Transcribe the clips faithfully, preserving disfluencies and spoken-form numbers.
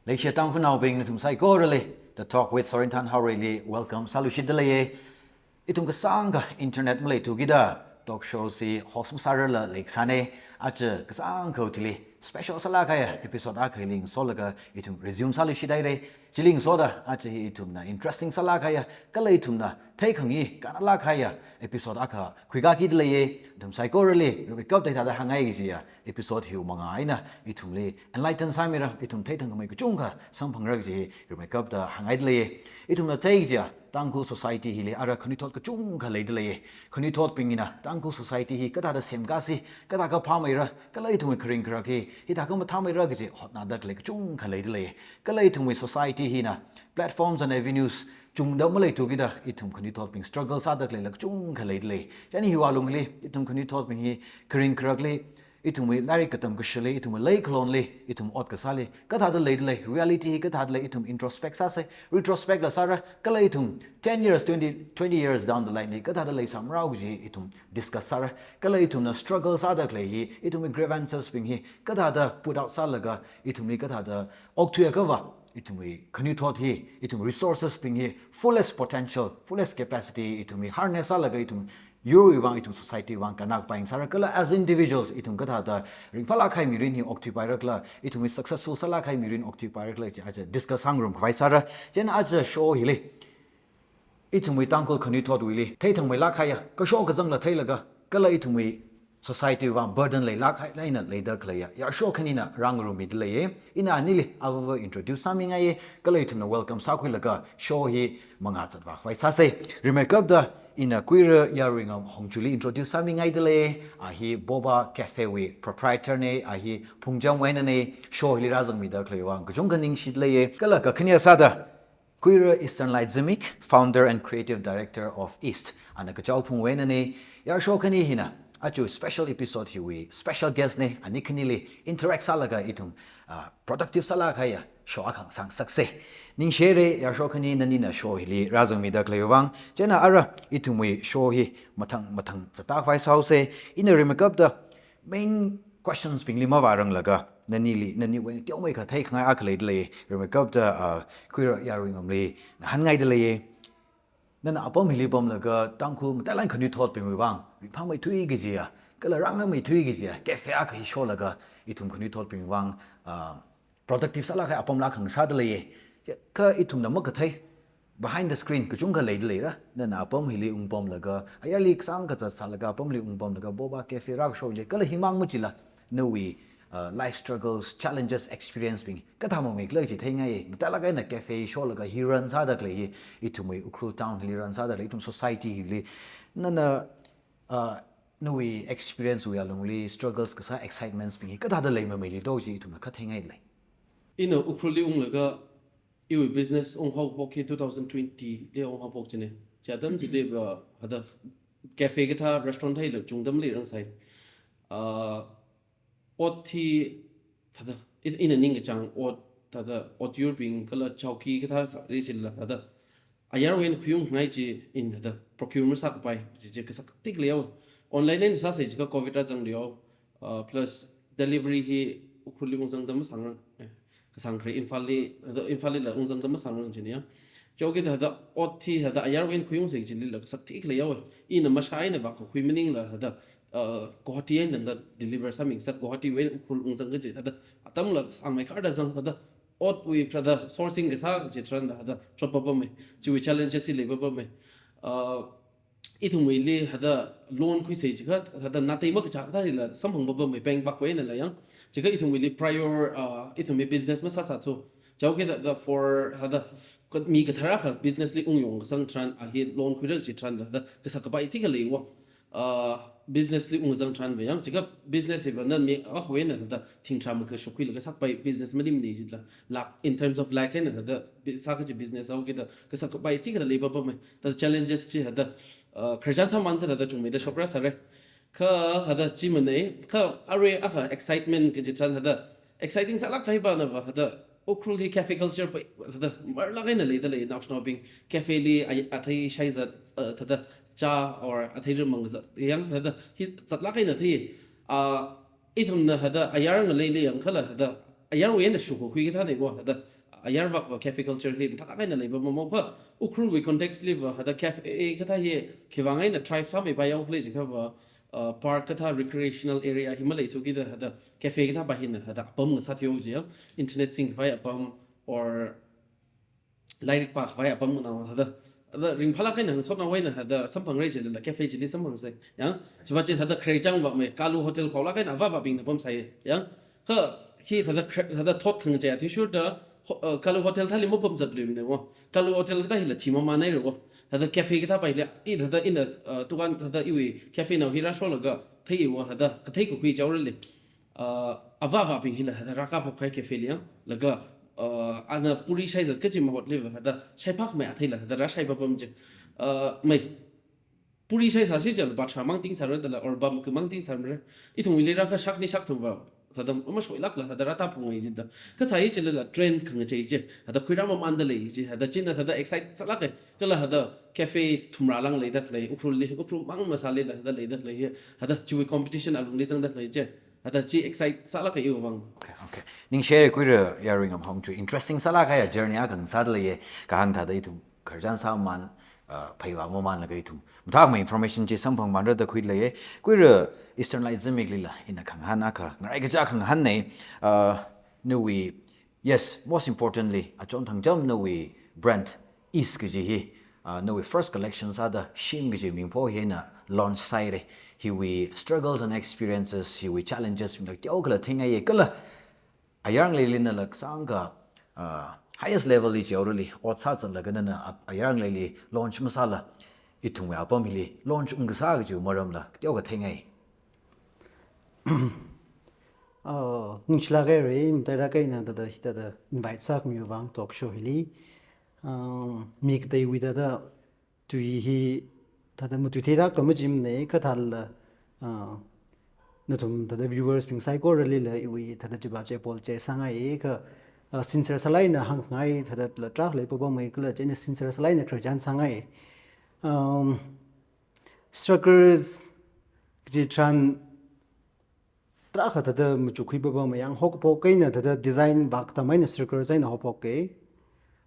Leishiya Tangkhulnaobing, nathum saikorali The Talk with Sorinthan Haoreili welcome sāluishitda leiye. Ithum kasāngkha internet maleithukida talk show chi host masārarla leikasāne. Aja kasāngkha thili special sālāk kahaiya episode akha hili ngasolaga ithum resume sāluishit haire. Chili ngasoda aja hi ithumna interesting sālāk kahaiya kala ithumna theikhangai kannalāk kahaiya episode akha khuikakida leiye. Nathum saikorali rimeikapta hithāda hāngngai kajiya episode hiwui mangā eina ithumli enlighten sāmira, ithum theithangkhamei kachungkha samphangra kaji hi rimeikapta hāngngaida leiye. Ithumna thei kajiya Tangkhul society hili ara khanuithot kachungkha leida leiye. Khanuithotbing hina Tangkhul society hi kathāda semkāsi, kathāda phāmeira, kala ithumwui kharing kharak hi hithāda mathāmeira kaji hotnada khalei kachungkha leida leiye. Kala ithumwui society hina platforms and avenues chungda maleithukida ithum khanuithotbing struggle sāda khaleila kachungkha leida lei. Chieina hiwui alungli ithum khanuithotbing hi kharing kharakli, ithumwui lairik katam kashili, ithumwui leikalonli, ithum ot kasāli kathāda leida lei, reality hi kathāda lei, ithum introspect sāsa, retrospect la sāra, kala ithum ten years, twenty, twenty years down the line li kathāda leisāmara kaji ithum discuss sāra, kala ithumna struggle sāda khalei hi, ithumwui grievancesbing hi kathāda put out sālaga ithumli kathāda okthuiakha va ithumwui khanuithot hi, ithum resourcesbing hi fullest potential, fullest capacity ithumwui harness sālaga ithum yurwui vang, ithum society vang kannakapai ngasāra, kala as individuals ithum kathāda ringphālāk kahai mirin hi okthuipaira kala, ithumwui successful sālāk kahai mirin okthuipaira kala kaji aja discuss sāngarumkhavai sāra. Chieina aja show hili ithumwui Tangkhul khanuithotwuili theithangmeilāk kahaiya kashok kazangla theilaga, kala ithumwui society vang burden leilāk kahai eina leida khaleiya yarsho khanina rāngarummida leiye. Ina anili avava introduce sāmingaiye, kala ithumna welcome sākhuilaga show hi mangā zatvākhavai sāsa. Rimeikapta ina Kuira Yaruingam Hongchuli introduce sāmingaida leiye. A hi Boba Cafe wui proprietor ne, a hi Phungjamwui einane. Show hili rāzangmida khaleiwui vang kachungkha ningshida leiye. Kala kakhane sāda Kuira Eastern Light Zimik, founder and creative director of East, ana Kachao Phungwui einane. Yarsho khani hina aja special episode hiwui special guest ne, ani khanili interact sālaga ithum, ah, productive sālāk kahaiya show akha sāngasaksa. Ningshire yarsho khani, nanina show hili rāzangmida khaleiwui vang. Chieina ara ithumwui show hi mathang mathang zatkhavai sāhaosa. Ina rimeikapta main questionsbingli mavāranglaga, nanili, naniwui teomeikha theikhangai akha leida leiye. Rimeikapta, ah, Kuira Yaruingamli ngahānngaida leiye. Nana apam hili pamlaga Tangkhul matailak eina khanuithotbingwui vang ringphāmeithui kajiya kala rāngameithui kajiya cafe akha hi sholaga ithum khanuithotbingwui vang, ah, productive sālāk kahai apamla khangasāda leiye. Kha ithumna makathei behind the screen kachungkha leida leira. Nana apam hili ungpamlaga, ayarli kasāngkha zatsālaga apamli ungpamlaga Boba Cafe rākashok leiye. Kala himang machila nawui, uh, life struggles, challenges, experiencebing kathā mamei khala chi theingai. Matailak eina cafe sholaga hi run sāda khalei hi, ithumwui Ukhrul town hili run sāda khalei, ithum society hili, nana, uh, nawui experiencewui alungli struggles kasā, excitementsbing hi kathāda leimameili do chi ithumna kha theingailei. Ina Ukhrulli unglaga iwui business unghaophok hi two thousand twenty li unghaophok chine. Chi atam chili, uh, hithāda cafe kathā restaurant thāda chungda maleirangsai. Uh, ot hi thāda, i-, ina ningkachāng ot thāda, ot yurbing kala chowki kathā sāri chila thāda ayarwui eina khuiungngai chi ina thāda procure masākapai chi chi kasak tik leiya. Online eina sāsai jiakha covid rāzangli yo. Uh, plus delivery hi Ukhrulli ungzangda masāngrang. Eh, kasāngkharei Imphalli, thāda Imphalli la ungzangda masāngrang chine ya. Chowki thāda ot hi thāda ayarwui eina khuiungsai chilila kasak tik leiya. Ina mashā eina vākakhui maningla thāda, uh, Guwahati eina thāda deliver sāmingasak, Guwahatiwui eina Ukhrul ungzang kaji thāda atamla sāngmeikharda zang thāda otwui thāda sourcing kasā chitharanla thāda chotpapamei. Chiwui challenges hi leipapamei. Uh, ithumwuili thāda loan khuisai jiakha, thāda natei makachā kathālila samphangpapamei bank vākwui einala yang. Jiakha ithumwuili prior, uh, ithumwui business masāsāthu. Chowki thāda, thāda for, thāda, kat mi kathara kha business li ungyong kasang tharan, a hi loan khuira chitharan thāda, kasak kapai tikha leiya. Uh, business li ungzang tharanva yang, jiakha business hiva nana mi akhawui eina thāda, thingtharā makha shokkhuilaga sākapai business maning manei jila. Lakh, in terms of lakh eina thāda, bi-, sā kaji business haoki thāda, kasak kapai tikha leipapamei. Thāda challenges chi thāda, uh, khararchan sāmān thāda chungmeida shokra sāre. Kha thāda chi manei, kha arui akha excitement kaji tharan thāda, exciting sālāk kahai panava thāda, Ukhrul hi cafe culture pa thāda, marlāk eina leida lei, naoshinaobing cafe li a-, athei shaizat, uh, thāda, chā or athei rimang zat, yang thāda, hi zatlāk eina thei, uh, ithumna thāda, ayar ngaleili yang khala thāda, ayarwui eina shukakhui kathāna ko, hithāda ayar vak va cafe culture hi mathālāk eina leipapam, mapā Ukhrulwui context li va hithāda cafe kathā hi khivang eina thrive sāmipaihaokhala jiakhava, uh, park kathā recreational area hi maleithukida hithāda cafe kathā pa hina hithāda apam ngasāthuihaowa jiya, internet singkhavai apam or lairik pākhavai apam nganao hithāda, hithāda ringphālāk eina ngasotnaowui eina hithāda samphangra jilala cafe chili samphangsa. Yang, chiva chi hithāda khare chang va mei, Kalu Hotel phaolāk eina avāvābingna pamsai. Yang, kha hi hithāda khare, hithāda thot khangachei athishurda, ho-, uh, Kalu Hotel thāli mapamzatluimana ko. Kalu Hotel kathā hila thimamānhaira ko. Hithāda cafe kathā pa hila, i hithāda ina, uh, dukan hithāda iwui cafe nao hi rāsholaga theihaowa hithāda, kathei kakhui chaorali. Uh, avāvābing hila hithāda rākāphokkahai cafe li yang, laga, uh, ana puri shaizat kaji mahotli va hithāda shaipākhamei atheila hithāda rāshaipapam chi. Uh, mei, puri shaisāsi jila bathra mang tingsāra dala or bam khamang tingsāmara. Ithumwuili rākha shakni shakthum va hithāda mashoilākla hithāda rātāphungai jida. Kasā hi chilala trend khangachei chi, hithāda khuirāmamānda lei chi, hithāda china hithāda excite sālāka. Kala hithāda cafe thumrā lāng leidalei, Ukhrulli, Ukhrul mang masālila hithāda leidalei hi, hithāda chiwui competition alungli zangdalei chi. Hithāda chi excite sālāka iwui vang. Okay, okay. Ningshi kuira Yaruingam Hongchui. Interesting sālākahaiya journey akha ngasādaleiya. Kahāng thāda ithum khararchan sāmamān, uh, pheiwui mamānlaga ithum mathākhamei information chi samphangmānra da khuileiya. Kuira Eastern Light Zimiklila ina khangahān akha, ngarai kaja khangahānna, uh, nawui, yes, most importantly, achon thangcham nawui brand East kaji hi, uh, nawui first collection sāda Shim kaji mingpho hi eina launch sāhaira. Hiwui struggles and experiences, hiwui challenges bingla teokhala theingai kala ayar ngaleili nala kasāngkha, uh, highest level li jihaorali ot sāzatlaga nana ap-, ayar ngaleili launch masāla ithumwui apam hili launch ungkasā kajiwui maramla teokha theingai. Oh, ningshilāk haira, matailāk eina thāda, hithāda invite sākhamiwui vang talk show hili. Um, mi kateiwui thāda tui hi thāda matuitheilākla majimana, kha thālala, uh, nathum thāda viewers bing saikoralila iwui thāda chiva chi apologize sāngai, kha, uh, sincere sālāk eina hāngngai thādala tarākha leipapamma kala chieina sincere sālāk eina khararchan sāngai. Um, struggles kaji tharan tarākha thāda machukkhuipapamma, yang haokaphok eina thāda design vak tam eina struggles eina haophoka.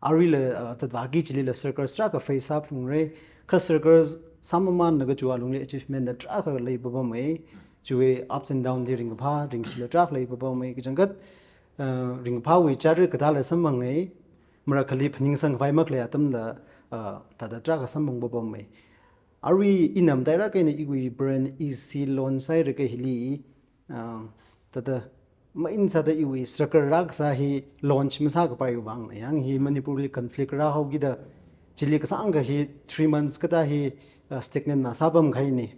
Aruila, uh, zatvāki chilila struggles tarākha face sāphalungra. Kha struggles sāmamānlaga chiwui alungli achievement na tarākha leipapamma. Chiwui ups and down li ringkaphā, ringshila tarākha leipapamma. Kachangkhat, uh, ringkaphāwui chara kathāla samphangai. Marakhali phaningsangkhavai makhalei atamla, uh, thāda tarākha samphangpapamma. Arui ina matailāk eina iwui brand East launch sāhaira kha hili, ah, thāda main sāda iwui structure rākasā hi launch masākapaiwui vang, yang hi Manipurli conflict rāhaokida chili kasāngkha hi three months kathā hi, ah, stagnant masāpamkahaina.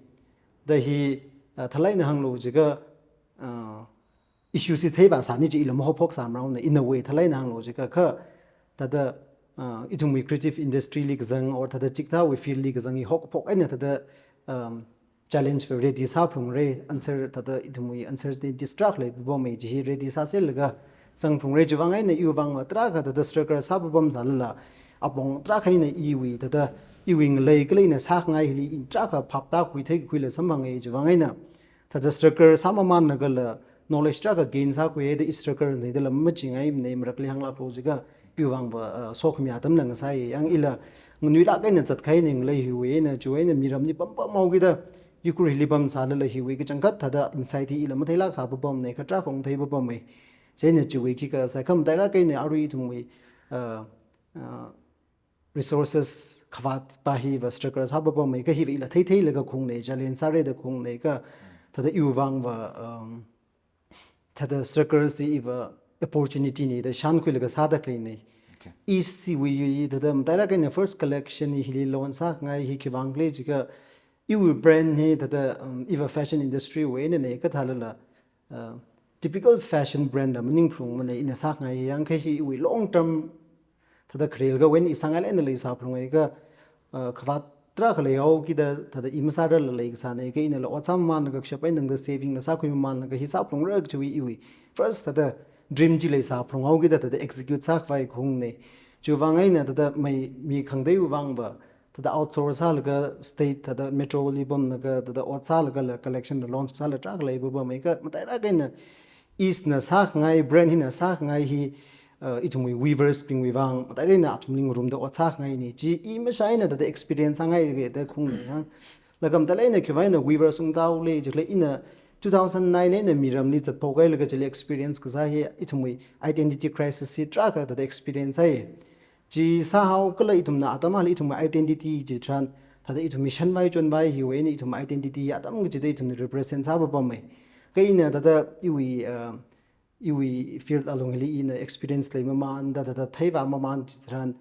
Da hi, ah, thālāk eina hānglu jiakha, ah, issue chi theivāsāni chi ila mahaophoksāmaraona, in a way thālāk eina hānglu jiakha, kha thāda, uh, ithumwui creative industry li kazang or thāda chikathāwui field li kazang hi haokaphok eina thāda, um, challenge va ready sāphalungra, answer thāda ithumwui uncertainties tarākha leipapamma chi hi ready sāserlaga zangphalungra. Chiwui vang eina iwui vang va tarākha thāda struggle sāpapamsālala apong tarākha eina iwui thāda iwui ngalei kala ina sākhangai hili in tarākha phap tākhui theikhuila samphangai. Chiwui vang eina thāda struggle sāmamānlagala knowledge tarākha gain sākhuihaida i struggle na dala machingaimana, marakhali hānglāklu jiakha iwui vang va, uh, sokhami atamla ngasāi. Yang ila nganuilāk eina zatkahaina ngalei hiwui eina, chiwui eina miramli pampamhaokida Ukhrul hili pamsālala hiwui kachangkhat thāda insight hi ila matheilāksāpapamna, kha tarākha ungtheipapamma. Chieina chiwui khikha saikhamateilāk eina arui ithumwui, uh, uh, resources khavāt pa hi va struggle sāpapamma, kha hi va ila theitheilaga khaungna, challenge sāra da khaungna, kha thāda iwui vang va, um, thāda struggles chi i va opportunity na da shānkhuilaga sāda khaleina. Okay. East wui thāda matailāk eina first collection hi hili launch sākhangai hi khiwui vang khala jiakha iwui brand hi thāda, um, i va fashion industry wui einana, kha thālala, uh, typical fashion brand la maningphalungmana ina sākhangai. Yang kha hi iwui long term thāda kharelakha wui eina i sāngailāk eina leisāphalunga, kha, uh, khavāt tarākha leihaokida thāda i masārarla leikasāna, kha inala ot sāmamānlaga kashap eina tangda saving la sākhuimamānlaga hi sāphalungra kajiwui iwui first thāda dream chi leisāphalunghaokida thāda execute sākhavai khaungna. Chiwui vang eina thāda mei mi khangateiwui vang va thāda outsource sālaga state thāda metro li pamlaga thāda ot sālagala collection la launch sāla tarākha leipapamma, kha matailāk eina East na sākhangai, brand hina sākhangai hi, uh, ithumwui weavers bingwui vang, matailāk eina athumli ngarumda ot sākhangaina. Chi i mashā eina thāda experience sāngailāka da khaungna yang. Laga matailāk eina khiwui vang ina weavers ungtāhaole, chikhala ina two thousand nine eina miramli zatphok hailaga chili experience kasā hi ithumwui identity crisis hi tarākha thāda experience sāi. Chi sāhao kala ithumna atam akhali ithumwui identity chitharan, thāda ithumwui shanvai chonvai hiwui eina ithumwui identity atam kachida ithumna represent sāpapamma. Kha ina thāda iwui, uh, iwui field alung hili ina experience leimamānda thāda theivāmamān chitharan,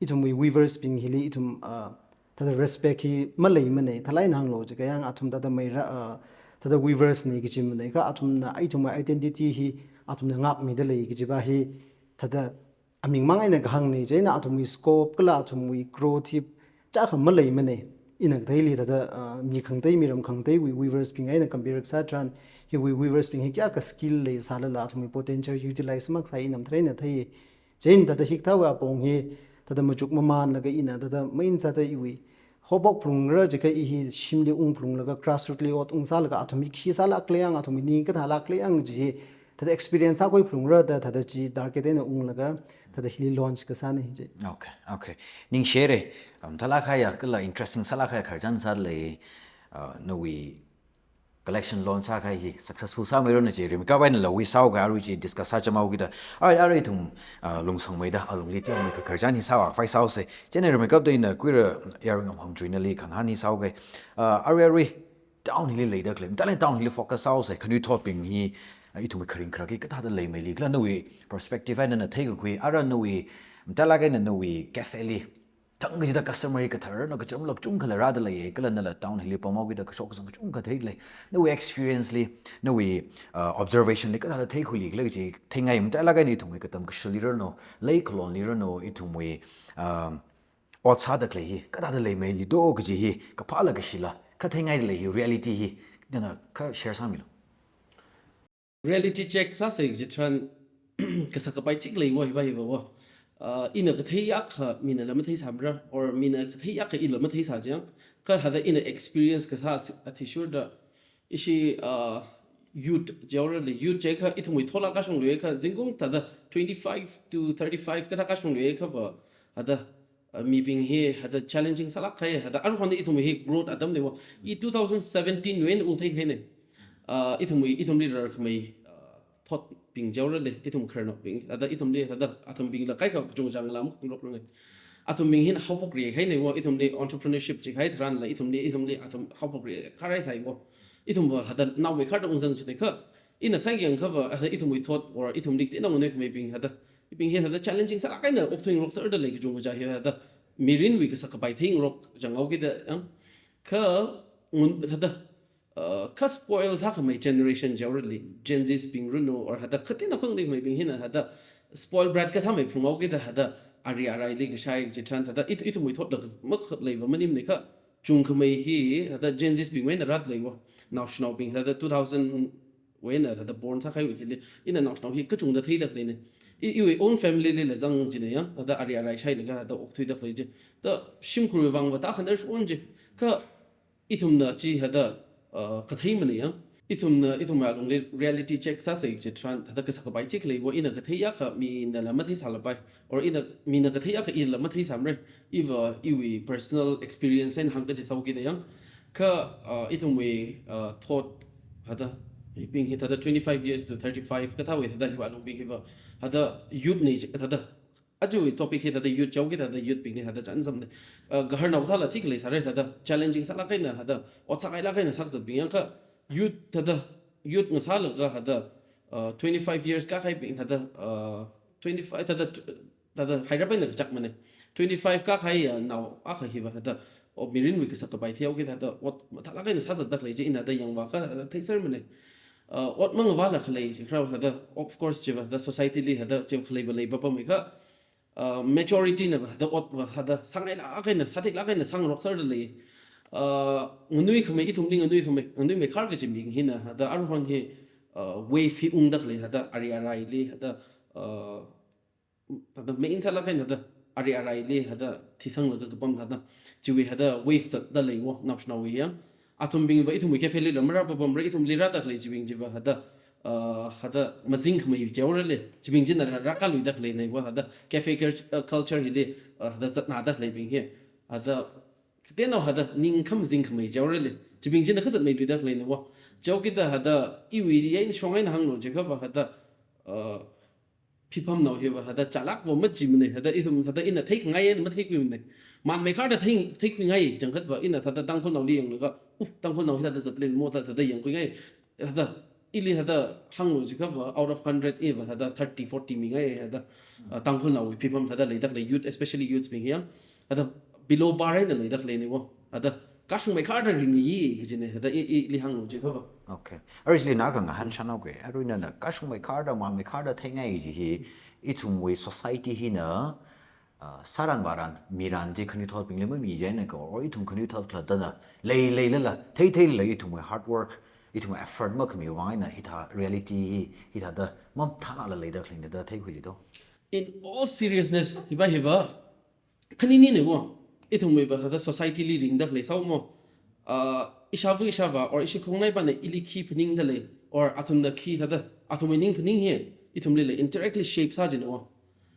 ithumwui weavers bing hili ithum, uh, thāda respect hi maleimana, thālāk eina hānglu jiakha yang athum thāda meira, uh, thāda weavers na kaji mana, kha athumna ithumwui identity hi athumna ngākmida lei kajiva hi thāda aming mang eina kahāngna, chieina athumwui scope kala athumwui growth hi chākha maleimana. Ina katheili thāda, uh, mi khangatei, miram khangateiwui weavers bing eina compare kasā tharan, hiwui weavers bing hi kayākha skill leisālala athumwui potential utilize makasā ina matailāk eina thei. Chieina thāda hikathāwui apong hi thāda machukmamānlaga ina thāda main sāda iwui haophok phalungra jiakha i hi shimli ung phalunglaga grassroot li ot ungsālaga athum hi khi sālākle yang, athum hi ning kathālākle yang chi hi thāda experience sākhui phalungra da thāda chi target eina unglaga thāda hili launch kasāna chi. Okay, okay. Ningshire. Um, thālāk kahaiya kala interesting sālāk kahaiya khararchan sālei, uh, nawui collection launch sākahai hi successful sāmiranu chi rimeikap eina lawi sāhaoga, arui chi discuss sācham haokida. Arui, arui ithum, uh, Lungsangmeida alungli teomeikha khararchan hi sāvākhavai sāhaosa. Chieina rimeikapda ina kuira Yaruingamhang Chuinali khangahān hi sāhaoga. Uh, arui, arui town hili leida khalei, matailāk eina town hili focus sāhaosa, khanuithotbing hi, uh, ithumwui kharing kharak hi kathāda leimeili khala nawui perspective eina nana theikakhui, ara nawui, matailāk eina nawui cafe li thang kachida customer hi kathar na kacham lak chungkhala rāda leiya, kala nala town hili pamhaokida kashok kazang kachungkha theilei. Nawui experience li, nawui, uh, observation li kathāda theikhuili khala kaji theingai, matailāk eina ithumwui katam kashili ranu, leikhalonli ranu, ithumwui, um, ot sāda khalei hi kathāda leimeili do kaji hi kaphāla kashila, kha theingaida lei hi reality hi, nana kha share sāmilu. Reality check sāsa chitharan, kasak kapai chik leiwo hiva hiva wo. Ah, ina kathei akha minala matheisāmara, or mina kathei akha ila matheisā chang. Kha thāda ina experience kasā athi-, athishurda ishi, ah, youth jihaorali, youth jiakha ithumwui thola kashungluiakha, zingkum thāda twenty-five to thirty-five kathā kashungluiakhava, thāda, ah, mibing hi thāda challenging sālāk kahai, thāda aruihon ithumwui hi growth atamna wo. I two thousand seventeen wui eina ungtheihaina. Ah, ithumwui, ithumli rarkhamei, ah, thotbing jihaorali, ithum khararnaobing, thāda ithumli, thāda athumbingla kaikha kachungkha chang lam khangarok rung. Athumbing hina haophokri haina wo, ithumli entrepreneurship chi kahai tharanla, ithumli, ithumli athum haophokri kharai sai wo. Ithumva thāda naomeikharda ungzang china kha, ina sāngayakhava, thāda ithumwui thot, or ithumli kateonao nganuikhameibing thāda, ibing hi thāda challenging sālāk eina okthuingarok sāda lei kachungkha chi hi thāda mirinwui kasak kapai theingarok chang haokida, ah. Kha ngun thāda, uh, kha spoil sākhamei generation jihaorali, Gen Zs bing ranu, or thāda kateonao khangateikhameibing hina thāda spoil brat kasāmei phalung haokida thāda ari araili kashai chitharan thāda ith-, ithumwui thotla kas-, makhaleiva maningmana kha, chungkhamei hi thāda Gen Zs bingwui eina rāda lei wo. Naoshinaobing thāda two thousand wui eina thāda born sākahaiwui chili, ina naoshinao hi kachungda theida khaleina. I, iwui own family lila zang china yang, thāda ari arai shailaga thāda okthuida khalei chi. Thāda shimkhurwui vangva tākhanar shon chi. Kha ithumna chi thāda, uh, katheimana yang. Ithumna, ithumwui alungli reality check sāsa chitharan, thāda kasak kapai chik lei wo, ina kathei akha minala matheisālapai, or ina, mina kathei akha ila matheisāmara. Iva, iwui personal experience eina hāngkachi sāhaokida yang. Kha, uh, ithumwui, uh, thot, thāda, ibing hi thāda twenty-five years to thirty-five kathāwui thāda hiwui alungbing hiva, thāda youth na chi, thāda, ajawui topic hi thāda youth jihaokida thāda youth bingli thāda chānjamna. Uh, gaharnao thāla thik leisāra thāda challenging sālāk eina thāda ot sākailāk eina sākazatbing yang kha youth thāda youth ngasālaga thāda, uh, twenty-five years kākahaibing thāda, uh, twenty-five thāda, thāda hairap eina kachakmana. Twenty-five kākahaiya nao akha hiva thāda, o, mirinwui kasak kapai theihaokida thāda ot mathālāk eina sāzatda khalei chi ina thāda yangvāakha thāda theisermana. Uh, ot mangavāla khalei chi kharao thāda, of course, chiva thāda society li thāda chiva khaleiva leipapammeikha, uh, majority nava thāda otva thāda sāngailāk eina, sātheilāk eina sāngarok sāda lei. Uh, nganuikhamei, ithumli nganuikhamei, nganuimeikhar kaji mibing hina thāda aruihon hi, uh, wave hi ungda khalei thāda ari araili thāda, uh, thāda main sālāk eina thāda ari araili thāda thisanglaga kapam thāda chiwui thāda wave zatda lei wo, naoshinaowui yang. Athumbingva ithumwui cafe lila marāpapamra, ithumli rāda khalei chibing chiva thāda uh, hada mazing khamei jaorale. Chibing china rākaluida khaleina wo, hada cafe cult-, uh, culture hili, uh, hada zatnada khaleibing hi. Hada, katenao hada ning khamazing khamei jaorale. Chibing china kazatmeiluida khaleina wo. Jaokida hada, iwui eina shong eina hānglo jiakhava hada, uh, phipamnao hiva hada chalak wo majimana, hada ithum hada ina theikhangai eina matheikhuimana. Manmeikharda thei, theikhuingai changkhatva ina hada Tangkhulnaoli yanglaga, uh, Tangkhulnao hi hada zatle mo hada, hada yangkhuingai. Hada, ili hada hānglo jiakhava out of hundred iva hada thirty, forty mingai hada, uh, Tangkhulnaowui phipam hada leida khalei youth, especially youths bing hi yang. Hada below bar eina leida khaleina wo. Hada kashungmeikharda ringyi kajina, hada i, ili hānglo jiakhava. Okay. Arui chili na khangahān shānao ke. Arui nana kashungmeikharda, manmeikharda theingai kaji hi, ithumwui society hina, uh, sāran vāran, miran chi khanuithotbingli mamichai eina ko, or ithum khanuithot khalattana, lei leilala, thei theilala ithumwui hard work, ithumwui effort makhami vang eina hithā reality hi, hithāda mamathālala leida khaleina da theikhuili do. In all seriousness, hiva hiva, khaninina wo, ithumwui va hada society li ringda khalei sāo mo. Uh, ishāva ishāvā, or ishi khongnaivana ili khi phaningda lei, or athumna khi hada, athumwui ning phaning hi, ithumlila indirectly shape sā jina wo.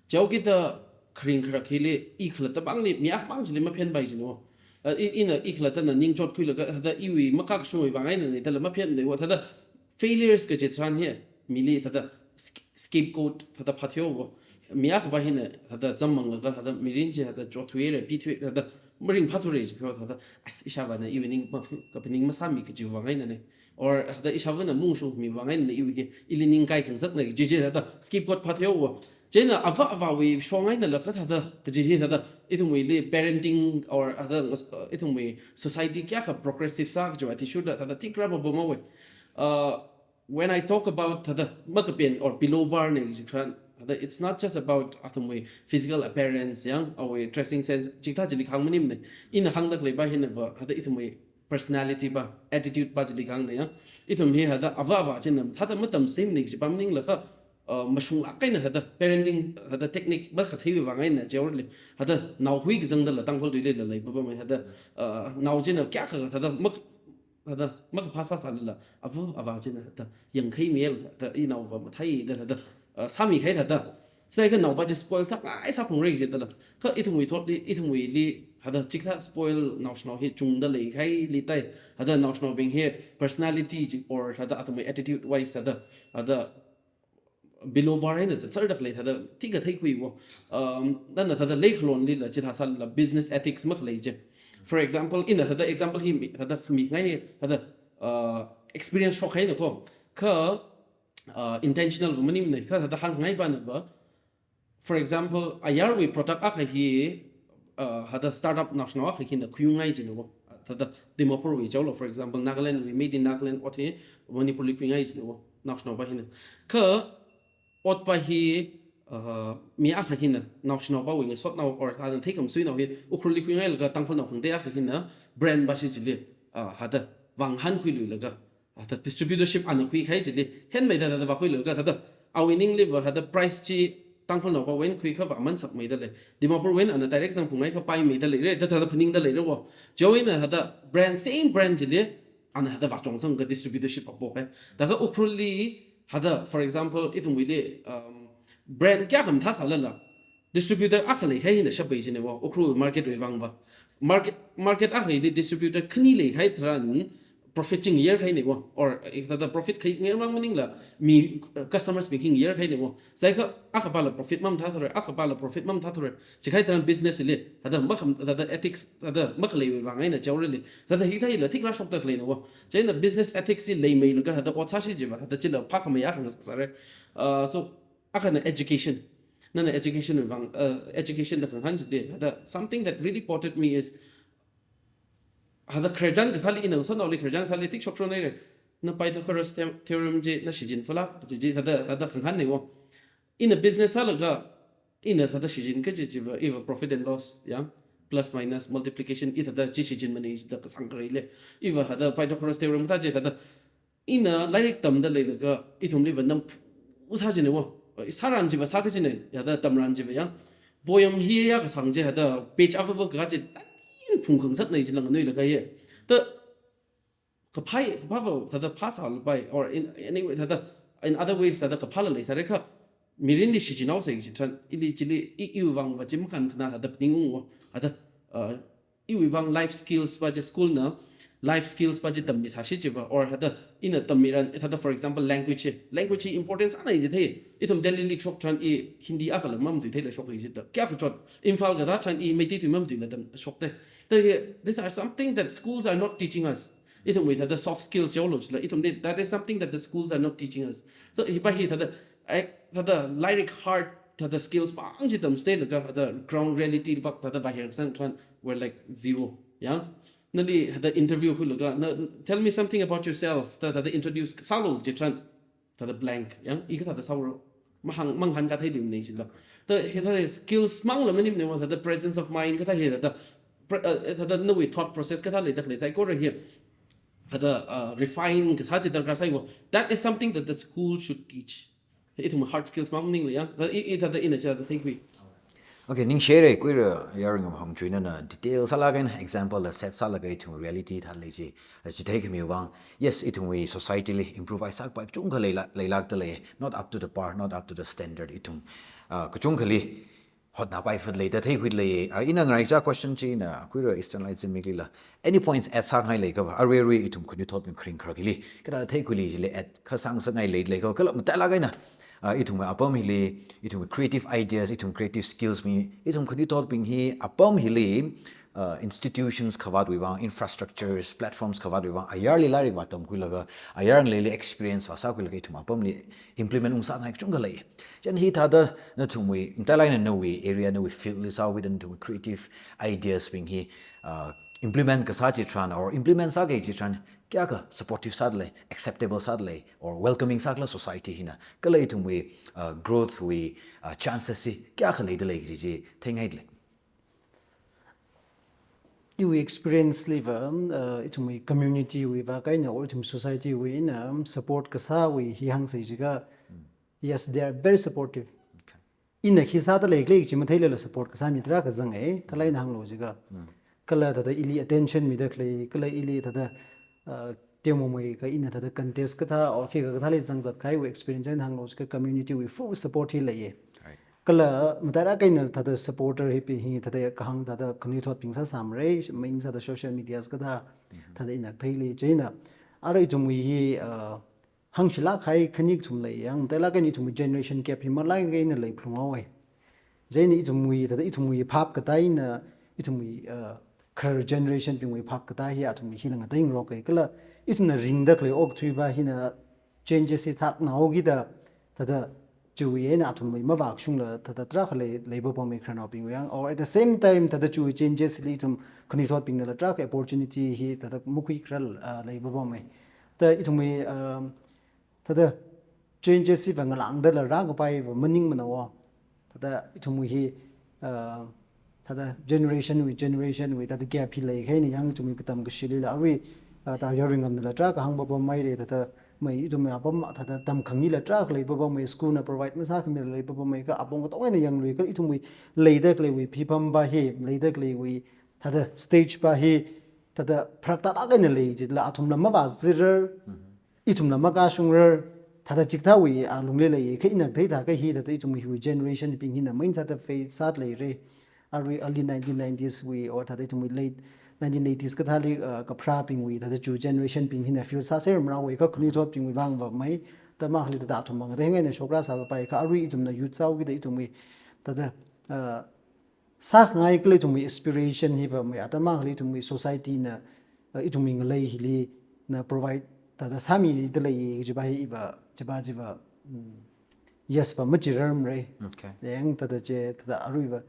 Jaokida kharing kharak hili, i khalatta bangli, mi akhamang chili maphenpai jina wo. Uh, i, ina i khalattana ningchot khuilaga, hada iwui makakashungwui vang einana dala maphenna wo, hada failures kaji tharan hi, mili hada sk-, scapegoat hada phātheo wo. Mi akhava hina hada zammanglaga hada mirin chi hada chothuire, pithui hada maringphāthure jiakhava hada, as ishāvāna iwui ning ma, kaphaning masāmi kaji vang einana. Or hada ishāvāna mungshungmi vang einana iwui hi, ili ningkai khangasakna kaji chi hada scapegoat phātheo wo. Chieina ava avāwui shong einala kha hada kaji hi hada ithumwuili parenting or hada ngas-, uh, ithumwui society kayākha progressive sā kajiva athishurda hada tikra baba mawe. Uh, when I talk about hada makapen or below bar na kaji tharan, hada it's not just about athumwui physical appearance yang, awui dressing sense, chikathā chili kahāng maningmana. Ina hāngda khaleiva hina va, hada ithumwui personality va, attitude va chili kahāngna yang. Ithum hi hada ava avā china, hada matamsimana kajiva maningla kha, uh, mashunglāk eina hada parenting, hada technique makatheiwui vang eina jaorale. Hada nao hui kazangdala Tangkhul tuilila lei baba mai hada, uh, nao china kayākha hada mak-, hada makaphā sāsālala, ava avā china hada yangkhai miyal, hada inaova matheida hada, uh, sāmikahai hada. Sākha naova chi spoil sāngai sāphalungra jidala. Kha ithumwui thotli, ithumwuili hada chikathā spoil naoshinao hi chungda leikahaili tai. Hada naoshinaobing hi personality chi or hada athumwui attitude wise hada, hada below bar eina zatserda khalei hada tikha theikhui wo. Um, nana hada leikhalonlila chithā sālala business ethics makhalei chi. For example, ina hada example hi mi, hada mingai hada, uh, experience shokhaina ko. Kha, uh, intentional va maningmana, kha hada hāngngaiva na va. For example, ayarwui product akha hi, uh, hada startup naoshinao akha hina khuingai jina wo. Hada Dimapurwui jaolo, for example, Nagalandwui, made in Nagaland ot hi Manipurli khuingai jina wo, naoshinaova hina. Kha otva hi, uh, mi akha hina, naoshinaovawui ngasotnao or hada theikhamasuinao hi Ukhrulli khuingailaga Tangkhulnao khangatei akha hina brand va chi chili, uh, hada vāngahānkhuiluilaga, hada distributorship ana khuikahai chili, henmeida hada vākhuilaga, hada awui ningli va hada price chi Tangkhulnaovawui eina khuikhava aman sakmeida lei. Dimapurwui eina ana direct zangphungai kha paimeida leira, da hada phaningda leira wo. Chiwui eina hada brand, same brand chili, ana hada vāchongsanglaga distributorship vāpokahai. Thākha Ukhrulli hada, for example, ithumwuili, um, brand kayākha mathāsālala, distributor akha leikahai hina shapai jina wo, Ukhrul market wui vang va. Market, market akhali distributor khani leikahai tharan profit chi ngayerkahaina wo, or, eh, thāda profit khangayer mang maningla mi, uh, customers bing hi ngayerkahaina wo. Sākha akhapala profit mamathāthura, akhapala profit mamathāthura. Chikahai tharan business li, hada makham, hada ethics, hada makhaleiwui vang eina jaorali, hada hithāla thik rāshokda khaleina wo. Chieina business ethics hi leimeilaga hada ot sāshi jiva, hada chila phākhamei akha ngasāsāra. Uh, so, akhana education. Nana education vang, uh, education da khangahān chili, hada something that really bothered me is, hada khararchan kasāli ina ngasotnaoli khararchan sāli tik shokshon haira. Na Pythagoras the-, theorem chi na shichinphala, chi, chi hada, hada khangahānna wo. Ina business sālaga, ina hada shichin kaji chiva, iva profit and loss, ya, plus minus, multiplication, i hada chi shichinmana da kasang kharei le. Iva hada Pythagoras theorem kathā chi hada, ina lairik tamda leilaga, ithumli va namphu sā jina wo. Sāran chiva sākajina, ya hada tamran chiva ya. Poem hi ya kasang chi hada page avava kaji, tatin phungkhangsakna jilang nuilaga ye. Ta kaphā, kaphā va hada phāsālapai, or in any way hada In other ways, thāda kaphāla leisāra kha, mirinli shichinhaosa kaji tharan, ili chili, i, iwui vangva chi makhankhana thāda phaningung wo, thāda, uh, iwui vang life skills va chi school na, life skills va chi tammisāsi chiva, or thāda, ina tammiran, thāda, for example, language hi, language hi important sāna kaji thei, ithum Delhili shok tharan i Hindi akhala mamatuithei la shok kaji ta, kayākha chot, Imphal kathā tharan i Meitei tui mamatuila tam shokte. Thāda hi, these are something that schools are not teaching us. Ithumwui thāda soft skills yaolo chila, ithumli, that is something that the schools are not teaching us. So, hiva hi thāda, ai, thāda lairik hard, thāda skills pāng chi tamchitheilaga, thāda ground reality va, thāda vāhāngsang tharan, we're like zero. Ya? Nali thāda interview khuilaga, na, tell me something about yourself, thāda, thāda introduce sālo kaji tharan, thāda blank. Ya? I kathāda sāro. Mahāng, mangahānkāthei luimana chila. Thāda, hi thāda skills māngla maningmana wo, thāda presence of mind kathā hi, thāda, pre-, uh, thāda nawui thought process kathā leida khalei saikora hi, thāda, uh, refine kasā chi darkar sāi wo. That is something that the school should teach. Ithum hard skills māng maningla ya. Thāda i, i thāda ina chithāda theikhui. Okay, ningshire, kuira Yaringam Hongchuina na detail sālaga, example la set sālaga ithum reality thāda lei chi, uh, chitheikami vang. Yes, ithumwui society li improvise sākapai kachungkha leila, leilākda lei, not up to the par, not up to the standard ithum, uh, kachungkhali hotnapai fat leida theikhui lei. Uh, ina ngaraichā question china, kuira Eastern Light Zimiklila, any points add sāngai leikhava, arui arui ithum khanuithotbing kharing kharak hili, kathāda theikhuili chili add kha sāngasakngai lei, leikhava, kala matailāk eina, uh, ithum apam hili, ithum creative ideas, ithum creative skills mi, ithum khanuithotbing hi apam hili, uh, institutions khavātwui vang, infrastructures, platforms khavātwui vang, ayarli lairik vātamkhuilaga, ayar ngaleili experience vāsākhuilaga ithum apamli implement ungsāngai kachungkha lei. Chieina hithāda nathumwui, matailāk eina nawui area, nawui field li sāhaoda nathumwui creative ideas bing hi, uh, implement kasā chi tharan, or implement sāki kaji tharan, kayākha supportive sāda lei, acceptable sāda lei, or welcoming sākhala society hina, kala ithumwui, uh, growth wui, uh, chances hi kayākha leida lei kaji chi theingaida lei. Iwui experience liva, um, uh, ithumwui community wuiva kaina, or ithum society wui eina, um, support kasāwui hi hāngsa jiakha, yes, they are very supportive. Okay. Ina khi sāda leikhala chi matheilala support kasā mi tarākha zangai, thālai eina hānglo jiakha. Kala thāda ili attention mida khalei, kala ili thāda, uh, teomeimei kha ina thāda contest kathā, or khikha kathāli zangzat kahaiwui experience eina hānglo jiakha community wui full support hi leiya. Right. Kala matailāk eina thāda supporter hibing hi thāda kahāng thāda khanuithotbing sāsāmara, main sāda social medias kathā, thāda ina theili chieina. Ara ithumwui hi, uh, hāngshilāk kahai khani kathum lei, yang matailāk eina ithumwui generation gap hi malai eina leiphalunghaowa. Chieina ithumwui, thāda ithumwui phap katā eina, ithumwui, uh, kharar generation bingwui phap katā hi athumwui hila ngateingaroka. Kala ithumna ringda khalei okathui va hina changes hi thaknao kida, thāda chiwui eina athumwui mavākashungla, thāda tarākha lei, leipapamei khararnaobingwui vang. Or at the same time, thāda chiwui changes li ithum khanuithotbingnala tarākha opportunity hi thāda makhuikharar, uh, leipapamei. Thāda ithumwui, um, thāda changes hiva ngalāngdala rākapaiva maningmana wo. Thāda ithumwui hi, uh, thāda generation wui, generation wui, thāda gap hi leikahai eina yang ithumwui katam kashilila arui, uh, thāda Yaringamnala tarākha hāngpapamhaira, thāda mei ithumwui apam, thāda tamkhangaila tarākha leipapamei, school na provide masākhamila leipapamei, kha apong katonga eina yangluikha ithumwui leida khaleiwui phipam va hi, leida khaleiwui, thāda stage va hi, thāda pharak tālāk eina lei jila athumla mavāzirrar, ithumla makashungrar, thāda chikathāwui alungli lei, kha ina theida kha hi thāda ithumwui hiwui generation bing hina main sāda face sāda leira. Arui early nineteen nineties wui, or thāda ithumwui late nineteen eighties kathāli, uh, kapharābingwui, thāda chiwui generation bing hina feel sāserumrāhaowa, kha khanuithotbingwui vangva mei, atam akhali thāda athum mang theingaina shokra sāpai, kha arui ithumna youth sāhaokida ithumwui, thāda, uh, sāngai khalei ithumwui aspiration hiva mei, atam akhali ithumwui society na, uh, ithumwui ngalei hili na provide thāda sāmida lei kajiva hi iva, chiva chiva, mm, yes va machirarmara. Okay. Yang thāda chi, thāda aruiva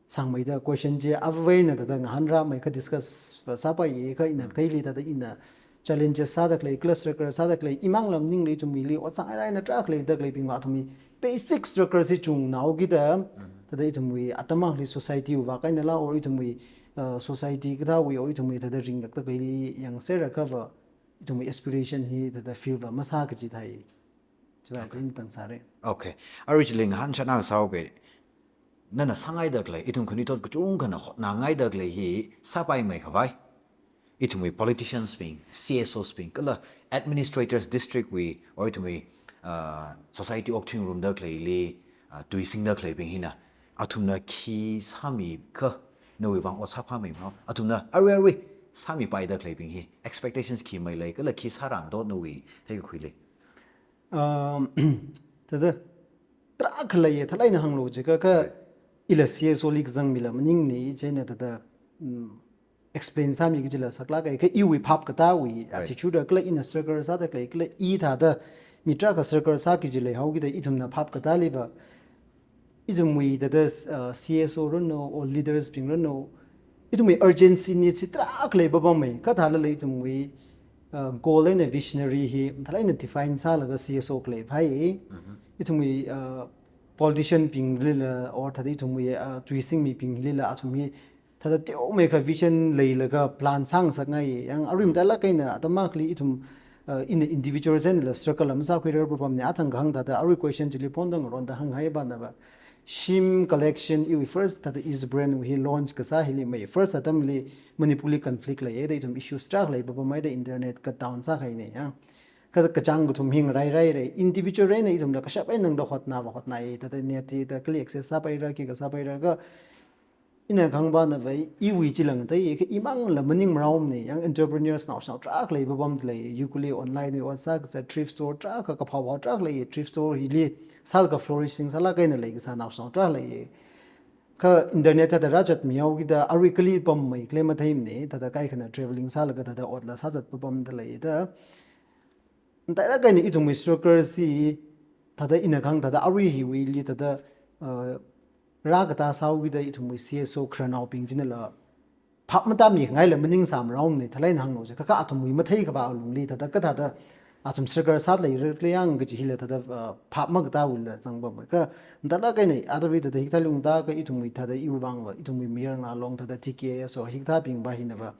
sāngmeida question chi avāva̱na thāda ngahānrāmei kha discuss va sāpaiya kha ina theili thāda ina challenges sāda khalei, clash record sāda khalei, imangla maningla ithumwuili ot sāngailāk eina tarākha leida khaleibingva athumwui basic structure hi chunghaokida, thāda ithumwui atam akhali society wuiva kainala or ithumwui, uh, society kathāwui or ithumwui thāda ringlakta khaleili yangserra khava, ithumwui aspiration hi thāda feel va masā kaji thai. Chiva Okay. chi ina tang sāra. Okay. Arui chili ngahān chāna sāhaoga, nana sāngaida khalei, ithum khanuithot kachungkhana hotnāngaida khalei hi sāpaimei khavai, ithumwui politicians bing, C S Os bing, kala administrators district wui, or ithumwui, uh, society okthuingarumda khaleili, uh, tuisingda khaleibing hina, athumna khi sāmikha, nawui vang ot sāphāmeimana, athumna arui arui sāmipaida khaleibing hi expectations khi meilei, kala khi sārāndo nawui theikakhuili? Um, thāda, tarākha leiya, thalai eina hānglu jiakha, kha ila C S O li kazang mila maningmana, chieina thāda, um, explain sāmi kajila saklāka, kha iwui phap katāwui attitude kala ina struggle sāda khalei, kala i thāda mi tarākha struggle sāki kajila haokida ithumna phap katāliva, ithumwui thāda, uh, C S O ranu, or leaders bing ranu, ithumwui urgency needs hi tarākha leipapamma, kha thālala ithumwui, uh, goal eina visionary hi thalai eina define sālaga C S O khalei phāya. Ithumwui, uh, politician binglila, or thāda ithumwui, uh, tuisingmibinglila, athum hi thāda teomeikha vision leilaga plan sāngasakngai. Yang arui matailāk eina atam akhali ithum, uh, in individual sense la struggle la masākhuirarpapamna, athang kahāng thāda arui question chili phonda ngaronda hānghaibanava, shim collection iwui first thāda East Brand wui hi launch kasā hili mai, first atamli Manipur li conflict leiya da, ithum issues tarākha leipapamhaida internet ka down sākahaina yang. Kha kachāng kathum hi ngarairai, individual eina ithumla kashap eina nangda hotnava hotnai, thāda net hi thāda kali access sāpaira, khikha sāpaira, kha ina kahāngbanava iwui chila ngateiya, kha imangla maningmaraomana, yang entrepreneurs naoshinao tarākha leipapamda lei, yukuli online wui ot sākasā, thrift store tarākha, kaphao phao tarākha lei, thrift store hili sālaga flourishing sālaga eina leikasā naoshinao tarākha lei. Kha internet thāda rāzatmi haokida arui kali pammei khalei matheimana, thāda kaikhana travelling sālaga thāda otla sāzatpapamda leida. Matailāk eina ithumwui struggle hi thāda ina kahāng thāda arui hiwuili thāda, uh, rākatā sāhaokida ithumwui C S O khararnaobing chinala phap matāmingaila maningsāmaraomana, thalai eina hānglu jiakha, kha athumwui matheikhavā alungli thāda kathāda athum struggle sāda leira khala yang kaji hila thāda, uh, phap makatāwuila zangpamma. Kha matailāk eina athumwui thāda hikathā lungda kha ithumwui thāda iwui vangva, ithumwui mayarngalong thāda T K S or hikathābingva hinava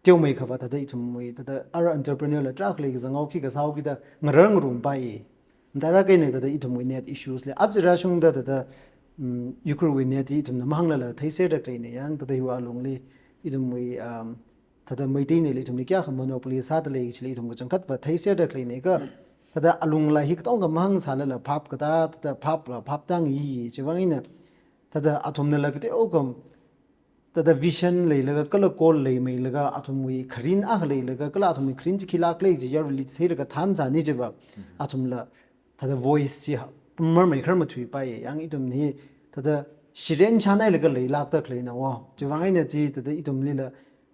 teomeikhava thāda ithumwui thāda ara entrepreneur la tarākha lei kazang haoki kasā haokida ngarar ngarumpaiya. Matailāk eina thāda ithumwui net issues lei. Aja rāshungda thāda, um, Ukhrulwui net hi ithumna mahānglala theiserda khaleina, yang thāda hiwui alungli ithumwui, um, thāda Meiteinala ithumli kayākha monopoly sāda lei chili ithum kachangkhatva theiserda khaleina, kha thāda alungla hi katonga mahāngsālala phap katā, thāda phapla phap tāngi, chiwui vang eina thāda athumnala kateokha thāda vision leilaga kala goal leimeilaga athumwui kharing akha leilaga kala athumwui kharing chi khilāk lei chi yaruili theiraga thānsāni chiva, athumla thāda voice chi ha, marmei khar mathuipaiya, yang ithum hi thāda shiren chānhailaga leilākda khaleina wo. Chiwui vang eina chi thāda ithumlila,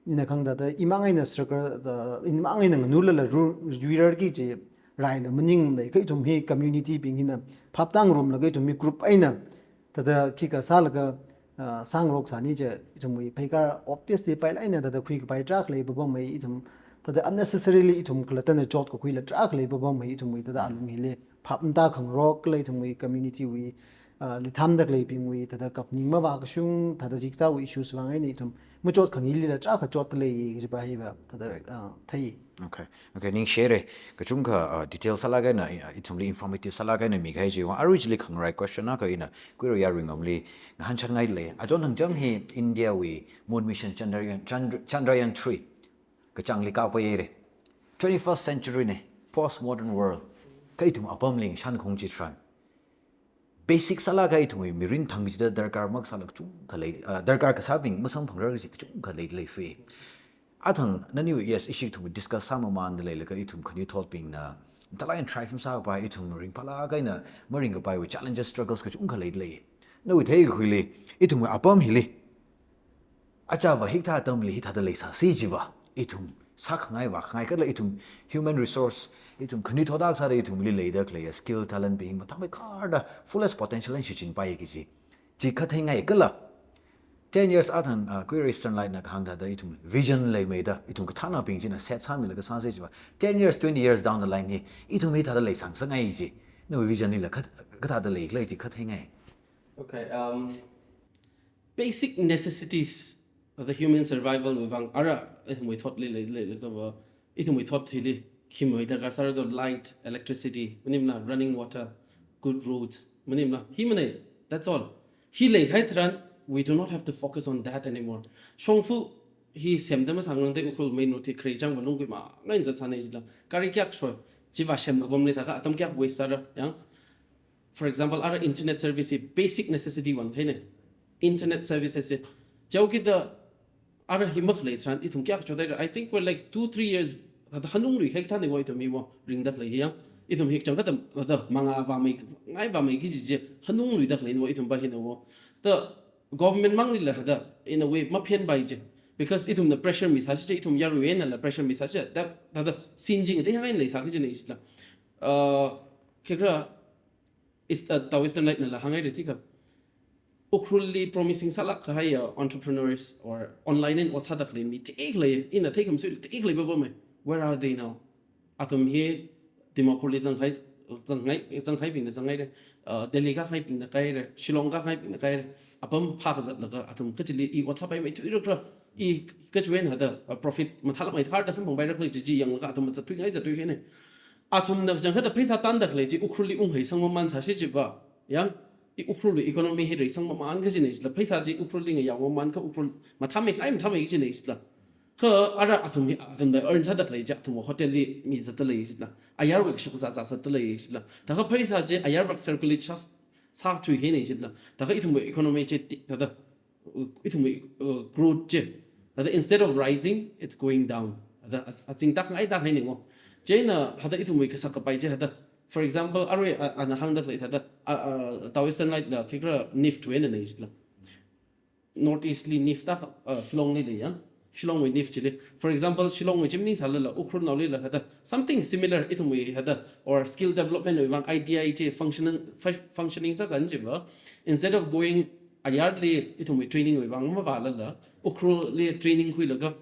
ina kahāng thāda imang eina struggle, thāda imang eina nganulala ru-, yuirarki kaji raila maningmana, kha ithum hi community bing hina phap tāngarumlaga ithum hi group eina thāda khikha sālaga, ah, sāngaroksāni chi ithumwui pheikar obviously pailāk eina thāda khuikapai tarākha leipapamma, ithum thāda unnecessarily ithum khalattana chotkakhuila tarākha leipapamma, ithumwui thāda alung hili phap matākhangarok kala ithumwui community wui, ah, lithāmda khaleibingwui thāda kaphaning mavākashung, thāda hikathāwui issues vang eina ithum machotkhangilila tarākha chotda lei kajiva hiva thāda, ah, thei. Okay. Okay, ningshire. Kachungkha, uh, detail sālaga eina, uh, ithumli informative sālaga eina mikahai chiwui vang, arui chili khangarai question akha ina Kuiro Yaruingamli ngahānchat ngailei. Achon Hangjam hi India wui moon mission Chandrayaan, Chandra-, Chandrayaan three kachāngli kapaihaira. Twenty-first century na, post modern world. Kha ithum apamli ngashan khaung chitharan, basic sālaga ithumwui mirin thang kachida darkar makasāla kachungkha lei, ah, darkar kasābing masamphangrarki kaji kachungkha leilei fi. Athang nani, yes, ishi ithum discuss sāmamānda leilaga ithum khanuithotbingna thalai eina thrive masākapai, ithum ringphālaga eina maringkapaiwui challenges, struggles kachungkha leilei. Nawui theikakhuili, ithumwui apam hili, achāva hikathā atamli hithāda leisāsi chiva, ithum sākhangai vākhangai kala ithum human resource, ithum khanuithot akha sāda ithumli leida khalei skill, talent bing mathāmeikharda fullest potential eina shichinpai kaji chi khatheingai kala. Ten years athang, ah, Kuiro Eastern Light na kahāng thāda ithum vision leimeida, ithum kathānabing china set sāmilaga sāsi chiva, ten years, twenty years down the line hi ithum hithāda leisāngasakngai chi, nawui vision hila kath-, kathāda leikhala chi khatheingai. Okay, um, basic necessities of the human survival wui vang, ara, ithumwui thotli lei, lei, lei, kava, ithumwui thot hili, khi mei darkar sāra do, light, electricity, maningmala, running water, good roads, maningmala, hi manei, that's all. Hi leihai tharan, we do not have to focus on that anymore. Shongfa hi semda masānglāngda Ukhrul main road hi kharei chang malung kuima, ngain zatsānei jila, gari kayākha shoi, Chiva semkapamli thākha atam kayākha waste sāra, yang. For example, ara internet service hi basic necessity wui eina. Internet services hi. Chaokida ara hi makhalei tharan ithum kayākha chotaira. I think we're like two, three years, thāda hanungluikahai thānei wo ithum hiwo, ringda khalei hi yang. Ithum hi changkhatam, thāda mangā vāmei, ngai vāmei kaji chi, hanungluida khalei wo ithumva hina wo. The government manglila thāda, in a way, maphenpai chi. Because ithumna pressure misā chi, ithum yaruiwui einala pressure misā chi, thāda, thāda, sinjing, thāda hāngngai leisā kaji nei chila. Uh, khikha, is, uh, Tao Eastern Light nala hānghaira thikha. Ukhrulli promising sālāk kahai, uh, entrepreneurs or online eina ot sāda khalei mi thik lei, ina theikhamsui thik lei baba mai. Where are they now? Athum hi Dimapurli zanghai, zanghai, zanghaibingna zanghaira, uh, Delhi kāhaibingna kāhaira, Shillong kāhaibingna kāhaira. Apam phākazatlaga athum kachili i ot sāpaimeithuirakra, i kachiwui eina thāda, uh, profit mathālākmei thāda samphangpairakra chi chi yanglaga athum zatthuingai zatthuikahaina. Athumna changkhatta pheisā tanda khalei chi Ukhrulli unghaisang mamān sāsi chiva, yang, i Ukhrulwui economy hi reisang mamān kaji nei chila, pheisā chi Ukhrulli ngayao mamān kha Ukhrul mathāmeikahai mathāmei kaji nei chila. Kha ara athum hi, athumna earn sāda khalei chi athum hotelli mi zatda lei chila, ayarwui kashok zāzā zatda lei chila. Thākha pheisā chi ayarvak circulate sā, sāthuikahaina chila. Thākha ithumwui economy chi ti, thāda, ithumwui, uh, growth chi, thāda, instead of rising, it's going down. Thāda, a, azingtak ngaida haina wo. Chieina thāda ithumwui kasak kapai chi thāda, for example, arui, a, ana hāngda khalei thāda, a, a, Tao Eastern Light la khikha NIFT wui eina nei chila. North East li NIFT ta, uh, Shillong li lei yang. Shillongwui NIFT chili. For example, Shillongwui chi maningsālala, Ukhrulnaolila thāda, something similar ithumwui thāda, or skill development wui vang I T I chi functioning, fu-, functioning sāsān chiva. Instead of going ayarli ithumwui training wui vang mavālala, Ukhrulli training khuilaga,